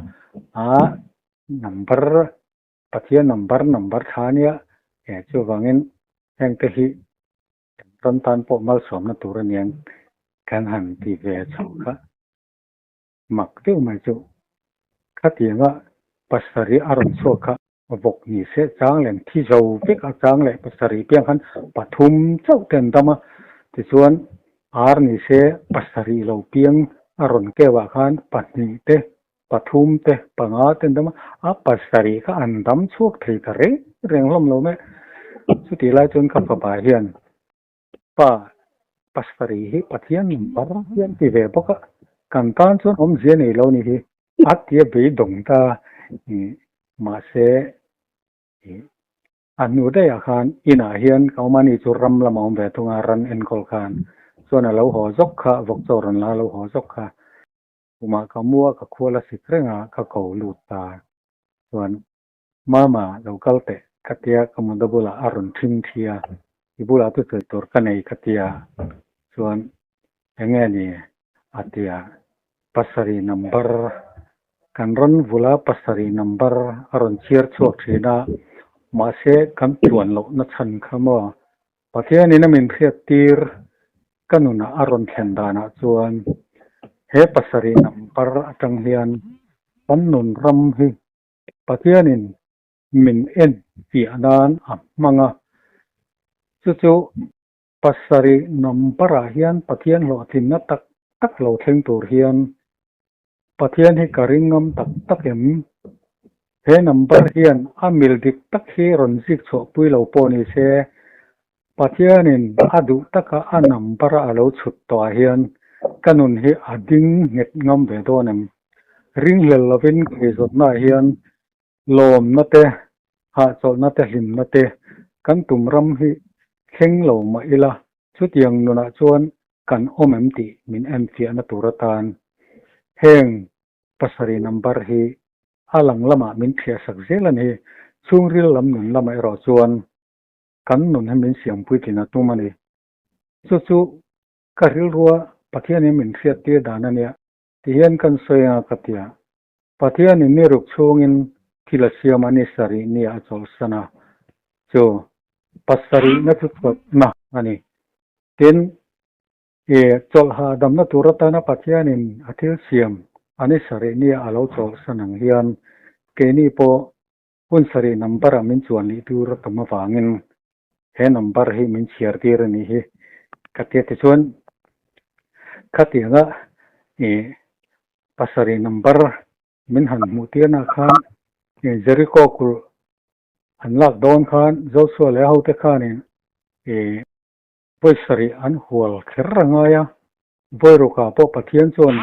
a number Pathian number number tha ania chuvangin hengte hi kan rawn tan pawh malsawmna tur aniang kan han ti ve chho kha. Mak deuh mai chu khatianga pasarih a rawn chhuak kha vawk ni se chang leh an thi zo vek a, chang leh pasarih piang khan pathum chauh te an dam a, tichuan ar ni se pasarih lo piang a rawn keu ah khan pahnih te pathum te panga te an dam a, a pasarih kha an dam chhuak thei ta reng reng hlawm lo mai. Chutih lai chuan ka fapa hian Pa, pasarih hi Pathian number hian ti ve bawk a, kan tan chuan awmzia nei lo ni hi a tia beidawng ta mahse a hnu daihah khan inah hian ka awm a ni chu ram lamah awm ve thung a, ran enkawl khan chuan a lo haw zawk kha, vawk chaw rawn la a lo haw zawk kha. Khumah ka mu a, ka khual a sik reng a, ka ko lut ta chuan Mama, lo kal teh, ka tia ka mutna bulah a rawn ṭhing thi a, i bulah chu sawi tur ka nei ka tia, chuan eng nge ni a tia, pasarih number kan rawn vul a, pasarih number a rawn chhiar chhuak ṭhin a, mahse kan tluan lohna chhan kha maw Pathianin a min hriat tir ka nunah a rawn thlen danah chuan he pasarih number aṭang hian kan nun ram hi Pathianin min en fiah nan a hmang a, chu chu pasarih number ah hian Pathian hlawhtlinna tak tak lo thleng tur hian Pathian hi ka ring ngam tak tak em? He number hian a mil dik tak hi rawn zik chhuah pui lo pawh ni se, Pathianin a duh taka a number a lo chhut tawh ah hian ka nun hi a ding nghet ngam ve dawn em? Ringhlel lovin ka eizawtna ah hian lawmna te, hahchawlhna te, hlimna te kan tum ram hi thleng lo mah ila chutiang nunah chuan kan awm em tih min enfiahna tur atan heng pasarih number hi a lang lamah min thliahsak zel a ni. Chhungril lam nun lamah erawh chuan kan nun hi min siam puitlin a tum a ni. Chu chu ka rilrua Pathianin min hriattir dan a nia ti hian kan sawi anga ka ti a. Pathianin ni ruk chhungin thil a siam a ni sarih nia a chawlhsan a, chu pasarihna chu chawlhna a ni. Tin, i chawlh hahdamna tur atana Pathianin a thil siam a ni sarih nia a lo chawlhsan ang hian keini pawh Hun sarih number ah min chuan lih tur a tam avangin he number hi min chhiar tir a nih hi ka tia tichuan khatianga ih pasarih number min han hmuh tirna khan ih Jericho kulh an lak dawn khan Joshua leh a hote khanin ih vawi sarih an hual kher a ngai a, vawi rukah pawh Pathian chuan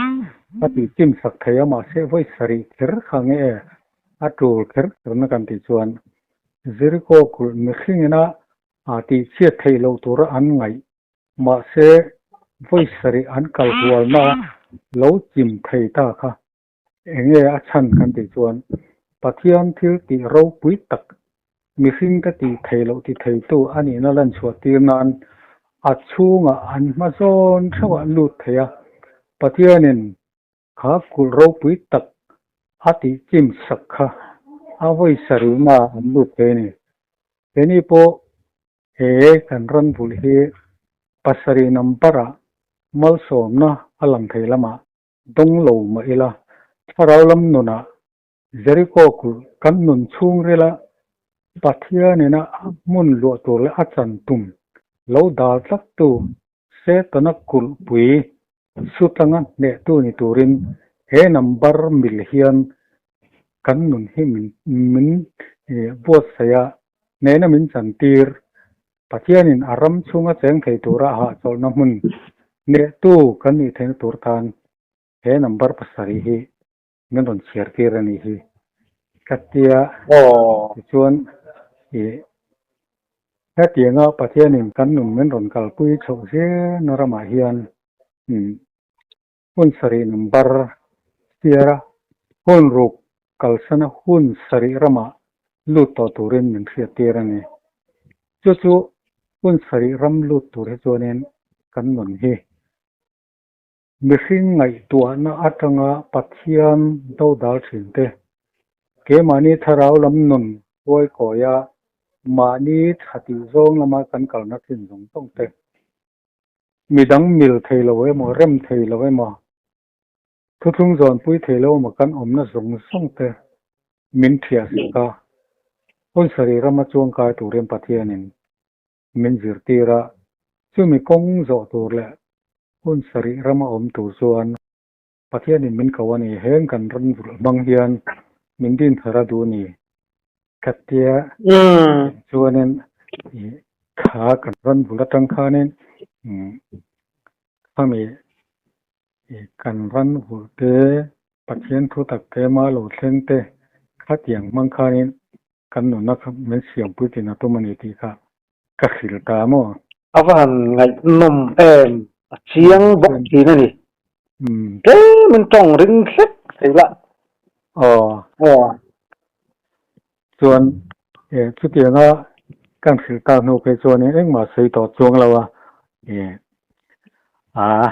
a tih chim sak thei a, mahse vawi sarih kher kha nge e a tul kher kherna kan tih chuan Jericho kulh mihringina a tih chhiat theih loh tura an ngaih, mahse vawi sarih an kal hualna lo chim thei ta kha Enge a chhan kan tih chuan Pathian thil tih ropui tak mihring ka tih thei loh ti theitu a nihna lan chhuah tir nan a chhungah an hma zawn theuhah lut thei a, Pathianin kha kulh ropui tak a tih chim sak kha a vawi sarihna an lut thei a ni. Keini pawh He kan ran vulh hi pasarih number ah malsawmna a lang thei lamah Dawng lo mah ila, thlarau lam nunah Jericho kulh kan nun chhungrila Pathianina a hmun luah tur leh a chan tum lo dal tlattu Setana kulhpui sutlanga hnehtu ni turin he number mil hian kan nun hi min min buatsaih a, hnehna min chantir. Pathianin a ram chhunga cheng thei tura a hahchawlhna hmun hnehtu kan nih theihna tur tan he number pasarih hi min rawn chhiar tir a nih hi ka tia. Tichuan ih hetianga Pathianin kan nun min rawn kalpui chhoh zirna ramah hian hun sarih number chhiar a, hun ruk kalsana hun sarih ramah lut tawh turin min hriattir a ni. Chu chu hun sarih ram lut tur hi chuanin kan nun hi mihring ngaihtuahna atanga Pathian dodal thin te, keimahni thlarau lam nun huaikawia mahni tha tih zawng lama kan kalna thin zawng zawng te, midang mil thei lo emaw, rem thei lo emaw, Thuthlung zawnpui thei lo emaw kan awmna zawng zawng te min thiah sak a, hun sarih rama chuangkai turin Pathianin min zirtir a, chumi kawng zawh tur leh hun sarih rama awm tur chuan Pathianin min ko a ni, heng kan ram vulh hmang hian min din thar a duh ni. Khatia chuanin kha kan ram vulh atang khanin khami Kan ran vulh te, Pathian thu tak te, ma lo thleng te khatiang hmang khanin kan nunna kha min siampui tin a tum a ni tih kha ka hrilh ta maw? A va han ngaihnawm em? A chiang bawk thin a ni. Tlem in tawng ring hlek thei la. Aw. Aw. Chuan chutianga kan hrilh tak hnu phei chuanin engmah sawi tawh chuang lo a, aa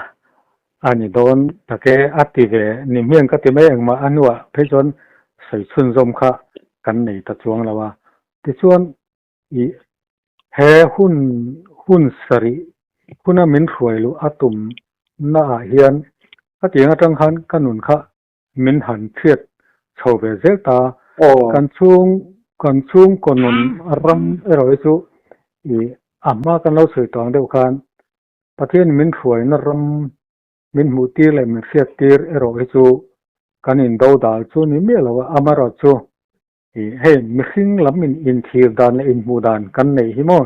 a ni dawn tak e a ti ve ni hmiang ka ti mai engmah a hnuah phei chuan sawi chhunzawm kha kan nei ta chuang lo a. Tichuan ih he hun hun sarih huna min hruai luh a tum naah hian khatiang atang khan ka nun kha min han chhiat chho ve zel ta. Kan chhung kan chhungkaw nun ram erawh hi chu ih a hma kan lo sawi tawh ang deuh khan Pathian min hruaina ram min hmuh tir leh min hriat tir erawh hi chu kan indo dal chu ni miah lo a, amaherawh chu ih hei mihring lam in inthlir dan leh inhmuh dan kan neih hi maw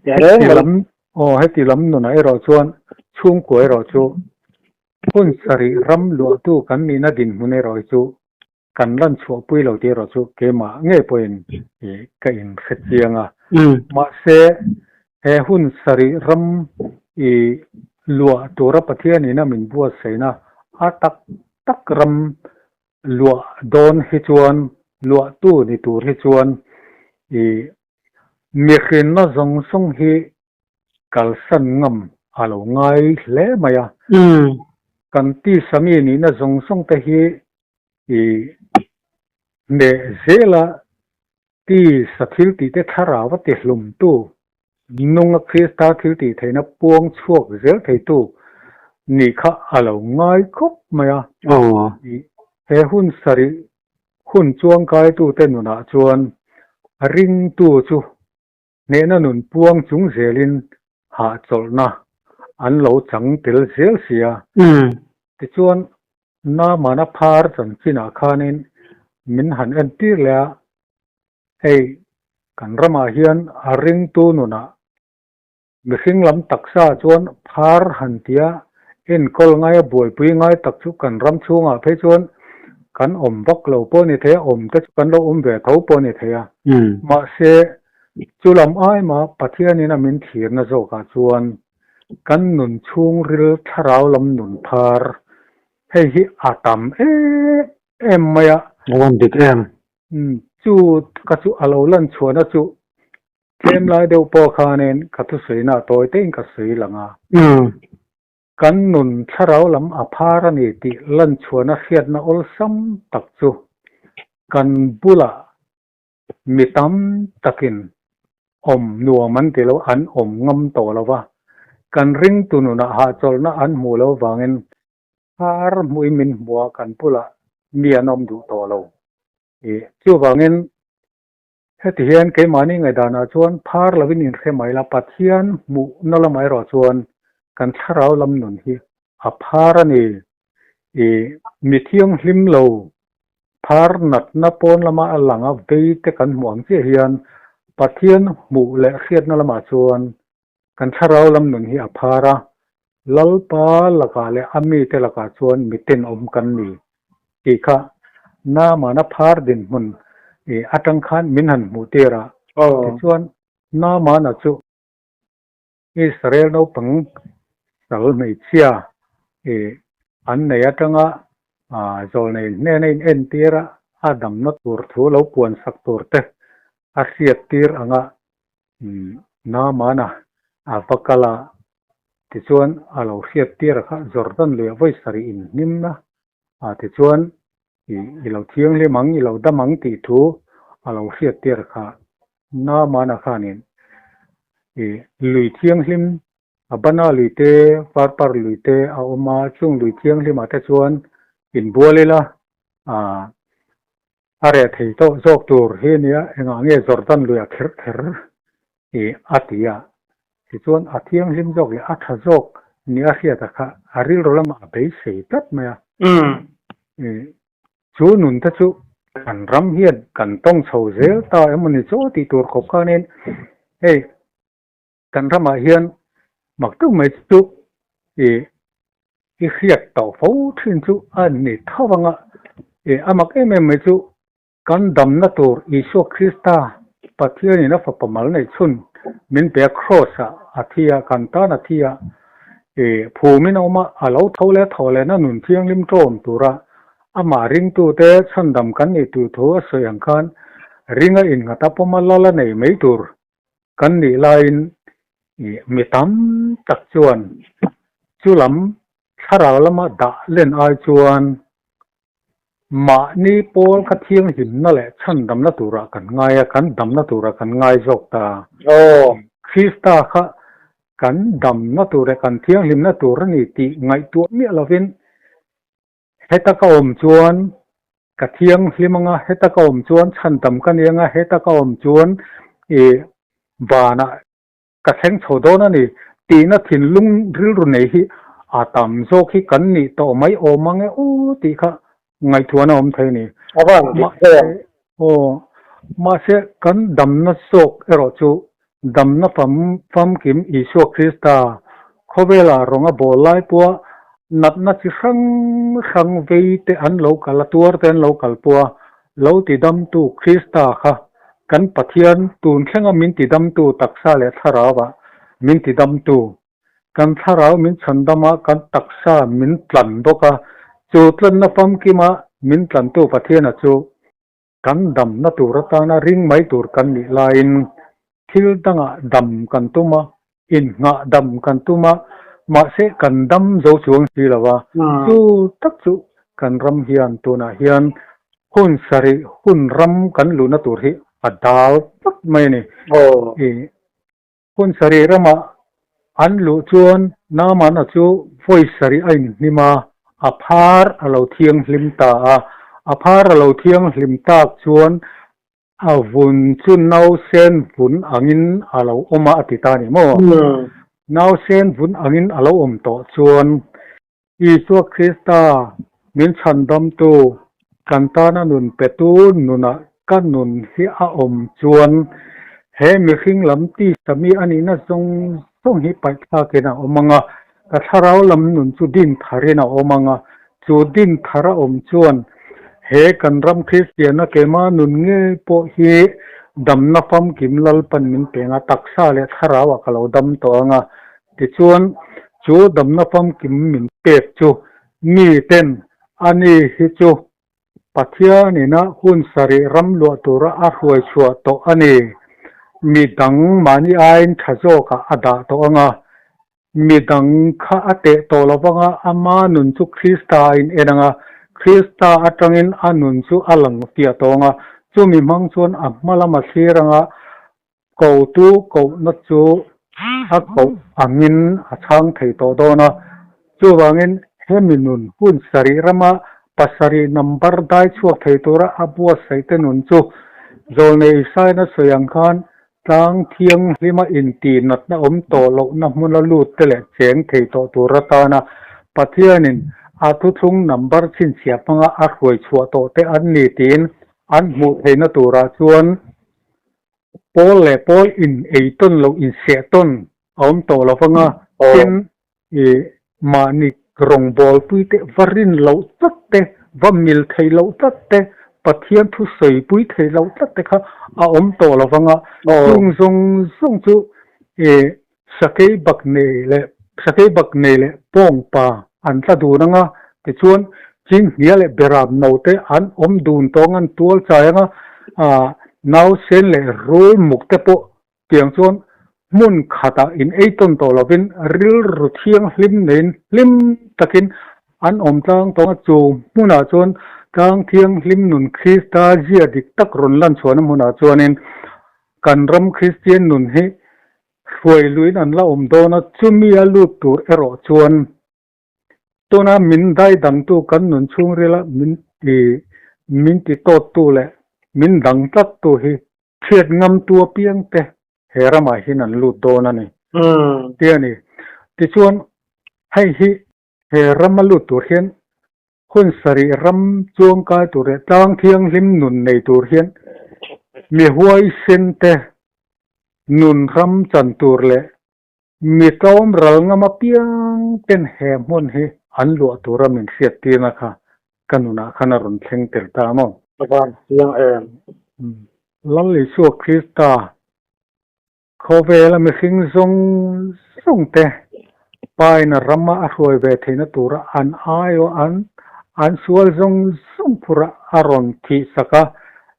heti lam aw heti lam nunah erawh chuan chhungkua erawh chu Hun sarih ram luahtu kan nihna dinhmun erawh hi chu kan lan chhuahpui lo tih erawh chu keimah ngei pawhin ka inhre chiang a. Mahse, he hun sarih ram i luah tura Pathianin a min buatsaihna a tak tak ram luah dawn hi chuan, luahtu ni tur hi chuan i mihrinna zawng zawng hi kalsan ngam a lo ngai hle mai a. Kan tisa mi nihna zawng zawng te hi i hneh zela tisa thil tih te thlarau a ti hlumtu, nunga Krista thil tih theihna puang chhuak zel theitu nih kha a lo ngai khawp mai a. He hun sarih hun chuangkaitute nunah chuan ringtu chu Hnehna nun puang chung zelin hahchawlhna an lo chang tel zel si a. Tichuan, Naamana phar chanchinah khanin min han entir leh a, hei kan ramah hian a ringtu nunah mihring lam taksa chuan phar han tia enkawl ngaia buaipui ngai tak chu kan ram chhungah phei chuan kan awm vak lo pawh a ni thei a, awm te chu kan lo awm ve tho pawh a ni thei a. Mahse, chu lam aima Pathianin a min thlirna zawkah chuan kan nun chhungril thlarau lam nun phar hei hi a tam em em mai a. A lan dik em? Chu ka chu a lo lan chhuahna chu tlem lai deuh pawh khanin ka thusawiina tawi tein ka sawi lang a. Kan nun thlarau lam a phar a ni tih lanchhuahna hriatna awlsam tak chu kan bulah mi tam takin awm nuam an ti lo, an awm ngam tawh lo va. Kan ringtu nunah hahchawlhna an hmuh lo vangin phar hmuhin min hmu a, kan bulah mi an awm duh tawh lo. Chuvangin Heti hian keimahni ngaihdanah chuan phar lovin inhre mai la, Pathian hmuhna lamah erawh chuan kan thlarau lam nun hi a phar a ni. I mi thianghlim lo phar natna pawn lama a lang a vei te kan hmuh ang chiah hian Pathian hmuh leh hriatna lamah chuan kan thlarau lam nun hi a phar a, Lalpa lakah leh a mite lakah chuan miten awm kan ni tih kha Naamana phar dinhmun atang khan min han hmuh tir a. Tichuan, Naamana chu Israel naupang sal hmeichhia an nei atanga zawlnei hnena in entir a, a damna tur thu lo puansak tur te a hriattir ang a. Naamana a va kal a, tichuan a lo hriat tir a kha Jordan luiah vawi sarih inhnim a, tichuan i lo thianghlim ang, i lo dam ang tih thu a lo hriat tir a kha Naamana khanin i lui thianghlim Abana lui te, Parpar lui te a awm a, chung lui thianghlimah te chuan inbual ila, A reh thei tawh zawk tur hi nia engah nge Jordan luiah kher kher i a ti a, tichuan a thianghlim zawk leh a tha zawk ni a hriat a kha a rilru lamah a beisei tlat mai a. Chu nun te chu kan ram hian kan tawng chho zel ta emaw ni chaw tih tur khawp khanin hei Kan ramah hian mak deuh mai chu i i hriat tawh fo thin chu a ni tho ang a, i a mak em em mai chu kan damna tur Isua Krista Pathianin a fapa mal neih chhun min pe a Kraws ah a thi a, kan tan a thi a, i phumin a awm a, a lo tho leh tho lehna nun thianghlim tawm tura amah ringtute chhandam kan nih tur thu a sawi ang khan ringa innghat a pawma lal a nei mai tur Kan nih laiin mi tam tak chuan chu lam thlarau lama dah len ai chuan mahni pawl kha thianghlimna leh chhandamna turah kan ngai a, kan damna turah kan ngai zawk ta. Krista kha kan damna tur leh kan thianghlimna tur a ni tih ngaihtuah miah lovin Heta ka awm chuan ka thianghlim anga, heta ka awm chuan chhandam ka ni anga, heta ka awm chuan i vanah ka thleng chho dawn a ni tihna thinlung rilru nei hi a tam zawk hi kan nih tawh mai awm ang e aw tih kha ngaihtuahna awm thei a ni. A van dik hle ang. Aw, mahse kan damna zawk erawh chu damna famkim Isua Krista khawvela rawng a bawl lai pawha natna chi hrang hrang vei te an lo kal a, tuar te an lo kal pawha lo tidamtu Krista kha kan Pathian tun thlenga min tidamtu taksa leh thlarauah min tidamtu, kan thlarau min chhandam a, kan taksa min tlan bawk a, chu tlanna famkima min tlantu Pathiana chu Kan damna tur atana ring mai tur kan nih laiin thil dangah dam kan tum a, innghah dam kan tum a, mahse kan dam zo chuang si lo a, chu tak chu kan ram hian tunah hian hun sarih hun ram kan luhna tur hi a dal tlat mai a ni. Hun sarih ramah an luh chuan Naamana chu vawi sarih a inhnim a, a phar a lo thianghlim ta a. A phar a lo thianghlim tak chuan a vun chu nausen vun angin a lo awm a, a ti ta a ni maw? Nausen vun angin a lo awm tawh chuan Isua Krista min chhandamtu, kan tana nun petu nunah ka nun hi a awm chuan he mihring lam tisa mi a nihna zawng zawng hi paihthlakin a awm ang a, ka thlarau lam nun chu din tharin a awm ang a, chu din thar a awm chuan he kan ram Kristiana keimah nun ngei pawh hi damna famkim Lalpan min peng a, taksa leh thlarauah ka lo dam tawh ang a, Tichuan, chu damna famkim min pek chu miten a ni hi chu Pathianina hun sarih ram luah tura a hruai chhuah tawh a ni. Mi dang mahni aiin tha zawkah a dah tawh ang a, mi dang kha a teh tawh lo vang a, ama nun chu Krista a in en ang a, Krista atangin a nun chu a lang fiah tawh ang a, chumi hmang chuan a hma lama thlir ang a, Kotu kohna chu a koh angin a chhang thei tawh dawn a, chuvangin hemi nun hun sarih rama pasarih number dai chhuak thei tura a buatsaihte nun chu Zawlnei Isaia sawi ang khan tlang thianghlima intihnatna awm tawh lohna hmuna lut te leh cheng thei tawh tur atana Pathianin a thuthlung number chhinchhiah hmanga a hruai chhuah tawh te an ni tiin an hmuh theihna turah chuan Pawl leh pawl in ei tawn loh in seh tawn a awm tawh lo vang a, tin i mahni rawngbawlpui te va rin loh tlat te, va mil thei loh tlat te, Pathian thu sawipui thei loh tlat te kha a awm tawh lo vang a, chung zawng zawng chu i sakei bak nei leh sakei bak nei leh pawngpa an tla dun ang a, tichuan Chinghnia leh Beram no te an awm dun tawng an tual chai ang a, nausen leh rul muk te pawh. Tiang chuan hmun khatah in ei tawn tawh lovin rilru thianghlim neiin hlim takin an awm tlang tawng a, chu hmunah chuan tlang thianghlim nun Krista zia dik tak rawn lan chhuahna hmunah chuanin kan ram Kristian nun hi hruai luiin an la awm dawn a, chumi a lut tur erawh chuan Tuna min daidangtu kan nun chhungrila min ti min ti tawttu leh min dang tlattu hi chhiat ngamtu apiangte he ramah hian an lut dawn a ni ti a ni. Tichuan, hei hi he rama lut tur hian hun sarih ram chuangkai tur leh tlang thianghlim nun nei tur hian mi huaisente nun ram chan tur leh Mi tlawm ral ngam apiang ten he hmun hi an luah tura min hriat tirna kha ka nunah khan a rawn thleng tel ta maw? Ka van chiang em? Lal Isua Krista, khawvela mihring zawng zawng te Pain a rama a hruai ve theihna tura an aiawh an an sual zawng zawng phurh a rawn thih sak a,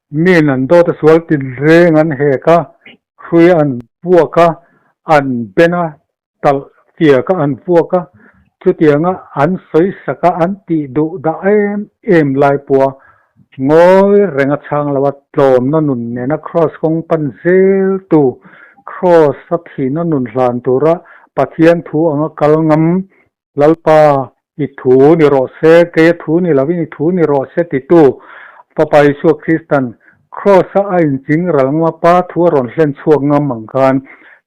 min an dawt a sual tinreng an hek a, Hrui an vuak a, an ben a, talh fiak a an vuak a, chutianga an sawi sak a an tih duh dah em em lai pawha ngawi reng a chhang lo a, tlawmna nun nena Kraws kawng pan zel tu, Kraws a thihna nun hlan tura Pathian thu anga kal ngam Lalpa, i thu ni rawh se, kei a thu ni lovin i thu ni rawh se titu Fapa Isua Kristan Kraws-a a inching ral ngama Pa thu a rawn hlen chhuak ngam ang khan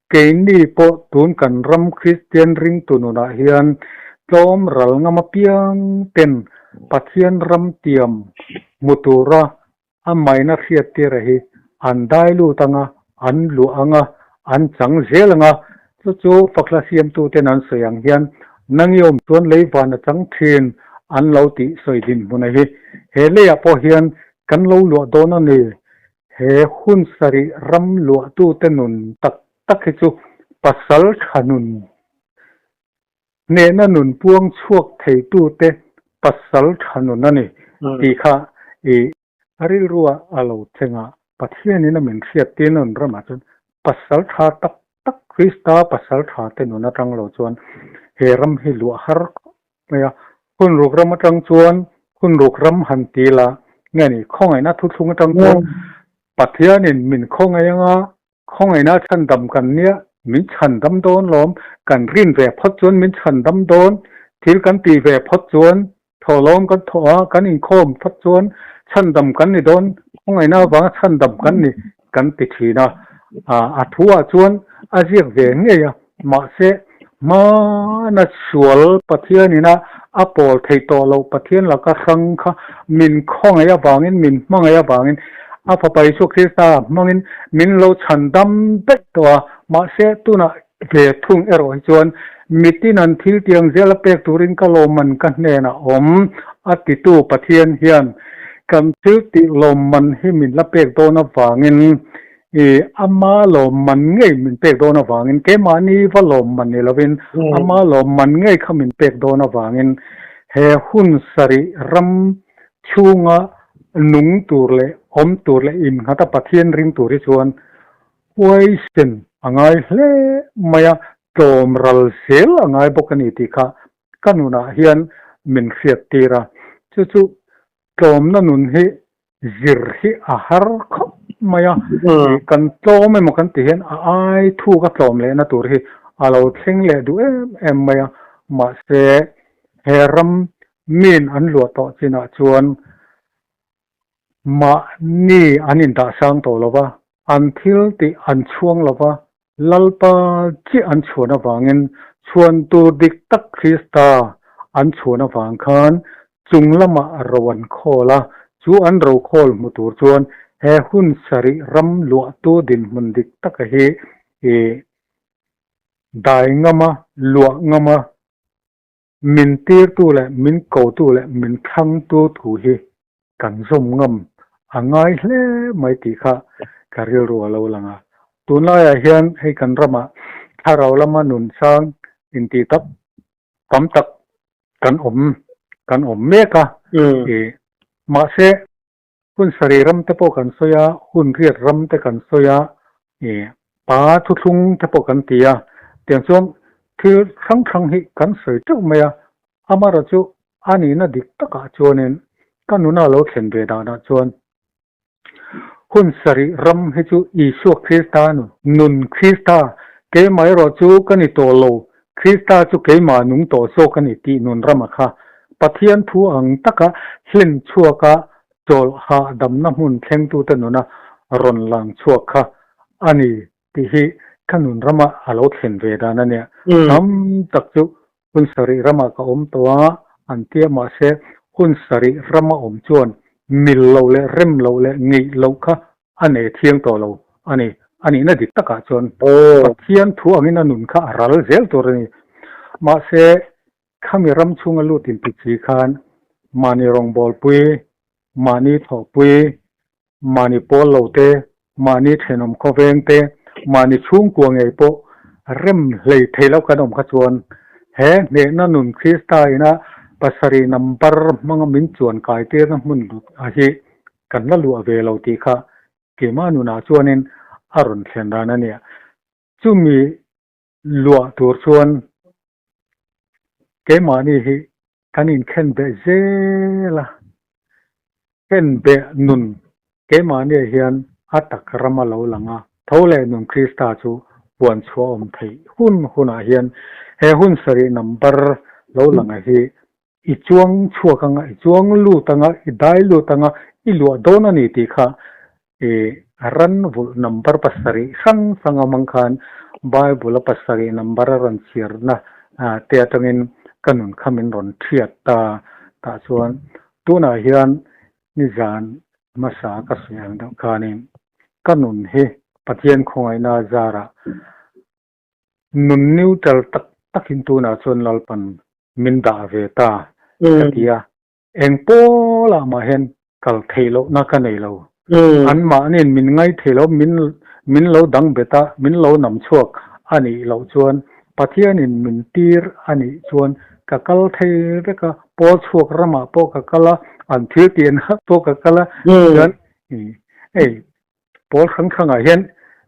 keini pawh tun kan ram Kristian ringtu nunah hian tlawm ral ngam apiang ten Pathian ram tiam hmu tura A maina hriattira hi an dai lut anga, an luah anga, an chang zel anga, chu chu fakhla siamtuten an sawi ang hian nang i awm chuan lei van a chang thin an lo tih sawi dinhmun a hi. He leiah pawh hian kan lo luah dawn a ni. He hun sarih ram luahtute nun tak tak hi chu pasal tha nun Hnehna nun puang chhuak theitute pasal tha nun a ni tih kha i rilrua a lo thleng a, Pathianin a min hriattir nun ramah chuan pasal tha tak tak Krista pasal tha te nun atang lo chuan he ram hi luah har khawp mai a. Hun ruk ram atang chuan hun ruk ram han ti la nge ni khawngaihna thuthlung atang chuan Pathianin min khawngaih anga Khawngaihna chhandam kan nia, min chhandam dawn lawm, kan rin ve phawt chuan min chhandam dawn, thil kan ti ve phawt chuan, thawhlawm kan thawh a, kan inkhawm phawt chuan chhandam kan ni dawn, khawngaihna avanga chhandam kan ni kan ti thin a, a thu ah chuan a ziak ve ngei a, mahse hmana sual Pathianina a pawl theih tawh loh Pathian laka hrang kha min khawngaih avangin, min hmangaih avangin a Fapa Isua Krista hmangin min lo chhandam daih tawh a, mahse tunah ve thung erawh hi chuan mitin an thil tiang zela pek turin ka lawmman ka hnenah awm a titu Pathian hian kan thil tih lawmman hi min la pek dawn avangin I ama lawmman ngei min pek dawn avangin, keimahni va lawmman ni lovin ama lawmman ngei kha min pek dawn avangin he hun sarih ram chhunga nung tur leh awm tur leh innghat a Pathian ring tur hi chuan huaisen a ngai hle mai a, tlawm ral zel a ngai bawk a ni tih kha ka nunah hian min hriattir a. Chu chu Tlawmna nun hi zir hi a har khawp mai a, kan tlawm emaw kan tih hian a ai thuk a tlawm lehna tur hi a lo thleng leh duh em em mai a, mahse he ram min an luah tawh chinah chuan mahni an indah sang tawh lo va, an thil tih an chhuang lo va, Lalpa chiah an chhuan avangin chhuan tur dik tak Krista an chhuan avang khan chung lamah ro an khawl a, chu an ro khawl hmu tur chuan he hun sarih ram luahtu dinhmun dik taka hi i dai ngam a, luah ngam a, Min tirtu leh min kotu leh min thlangtu thu hi kan zawm ngam a ngai hle mai tih kha ka rilru a lo lang a. Tunlaiah hian hei kan ramah thlarau lama nunsang intih tak tam tak kan awm kan awm mek a. Mahse hun sarih ram te pawh kan sawi a, hun riat ram te kan sawi a. Pa thuthlung te pawh kan ti a, tiang chuan thil hrang hrang hi kan sawi teuh mai a, amaherawh chu a nihna dik takah chuanin ka nuna lo thlen ve danah chuan hun sarih ram hi chu Isua Krista nun, nun Krista, keimah erawh chu ka ni tawh lo, Krista chu keimah nung tawh zawk a ni tih nun rama kha Pathian thu ang taka hlen chhuaka chawlh hahdamna hmun thlengtute nuna rawn lang chhuak kha a ni tih hi ka nun rama a lo thlen ve dan a nia. Tam tak chu hun sarih ramah ka awm tawh a an tia mahse hun sarih rama awm chuan mil loh leh rem loh leh ngeih loh kha a nei thiang tawh lo a ni. A nihna dik takah chuan Pathian thu angin a nun kha a ral zel tur a ni. Mahse Khami ram chhunga lut inti chi khan mahni rawngbawlpui, mahni thawhpui, mahni pawl lo te, mahni thenawm khawveng te, mahni chhungkua ngei pawh rem hlei thei lo kan awm kha chuan he hnehna nun Krista ina pasarih number hmanga min chuan kai tirna hmun a hi kan la luah ve lo tih kha keimah nunah chuanin a rawn thlen dan a nia. Chumi luah tur chuan keimahni hi kan inkhen beh zel a, khen beh nun keimahniah hian a tak ram a lo lang a, tho leh nun Krista chu puan chhuah awm theih hun hunah hian he hun sarih number lo langa hi i chuang chhuak anga, i chuang lut anga, i dai lut anga, i luah dawn a ni tih kha i ran vulh number pasarih hrang hrang awm ang khan Bible a pasarih number a rawn chhiarna te atangin ka nun kha min rawn thiat ta. Tah chuan tunah hian nizan hmasa ka sawi ang deuh khanin ka nun hi Pathian khawngaihna zarah Nun neutral tak takin tunah chuan Lalpan min dah ve ta ka ti a, eng pawlah mah hian kal theih lohna ka nei lo. Anmahniin min ngai thei lo, min min lo dang bet a, min lo nam chhuak a nih loh chuan Pathianin min tir a nih chuan ka kal thei vek a, pawl chhuak ramah pawh ka kal a, an thil tihna pawh ka kal a, chuan hei Pawl hrang hrangah hian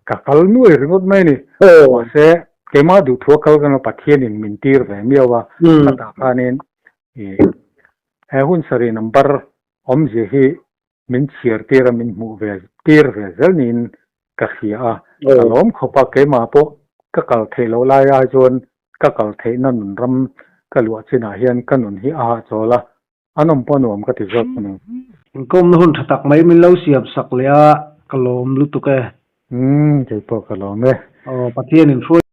ka kal nuai ringawt mai a ni. Mahse, keimah duhthua kal ka Pathianin min tir ve miau a, khatah khanin he hun sarih number awmzia hi min chhiar tir a, min hmuh ve tir ve zel niin ka hria a. Ka lawm khawp a, keimah pawh ka kal theih loh lai ai chuan ka kal theihna nun ram ka luah chinah hian ka nun hi a hahchawl a, A nawm pawh a nuam ka ti zawk a ni. Inkawmna hun tha tak mai min lo siam sak leh a, ka lawm lutuk e. Umm, kei pawh ka lawm e. Aw, Pathian in hruai.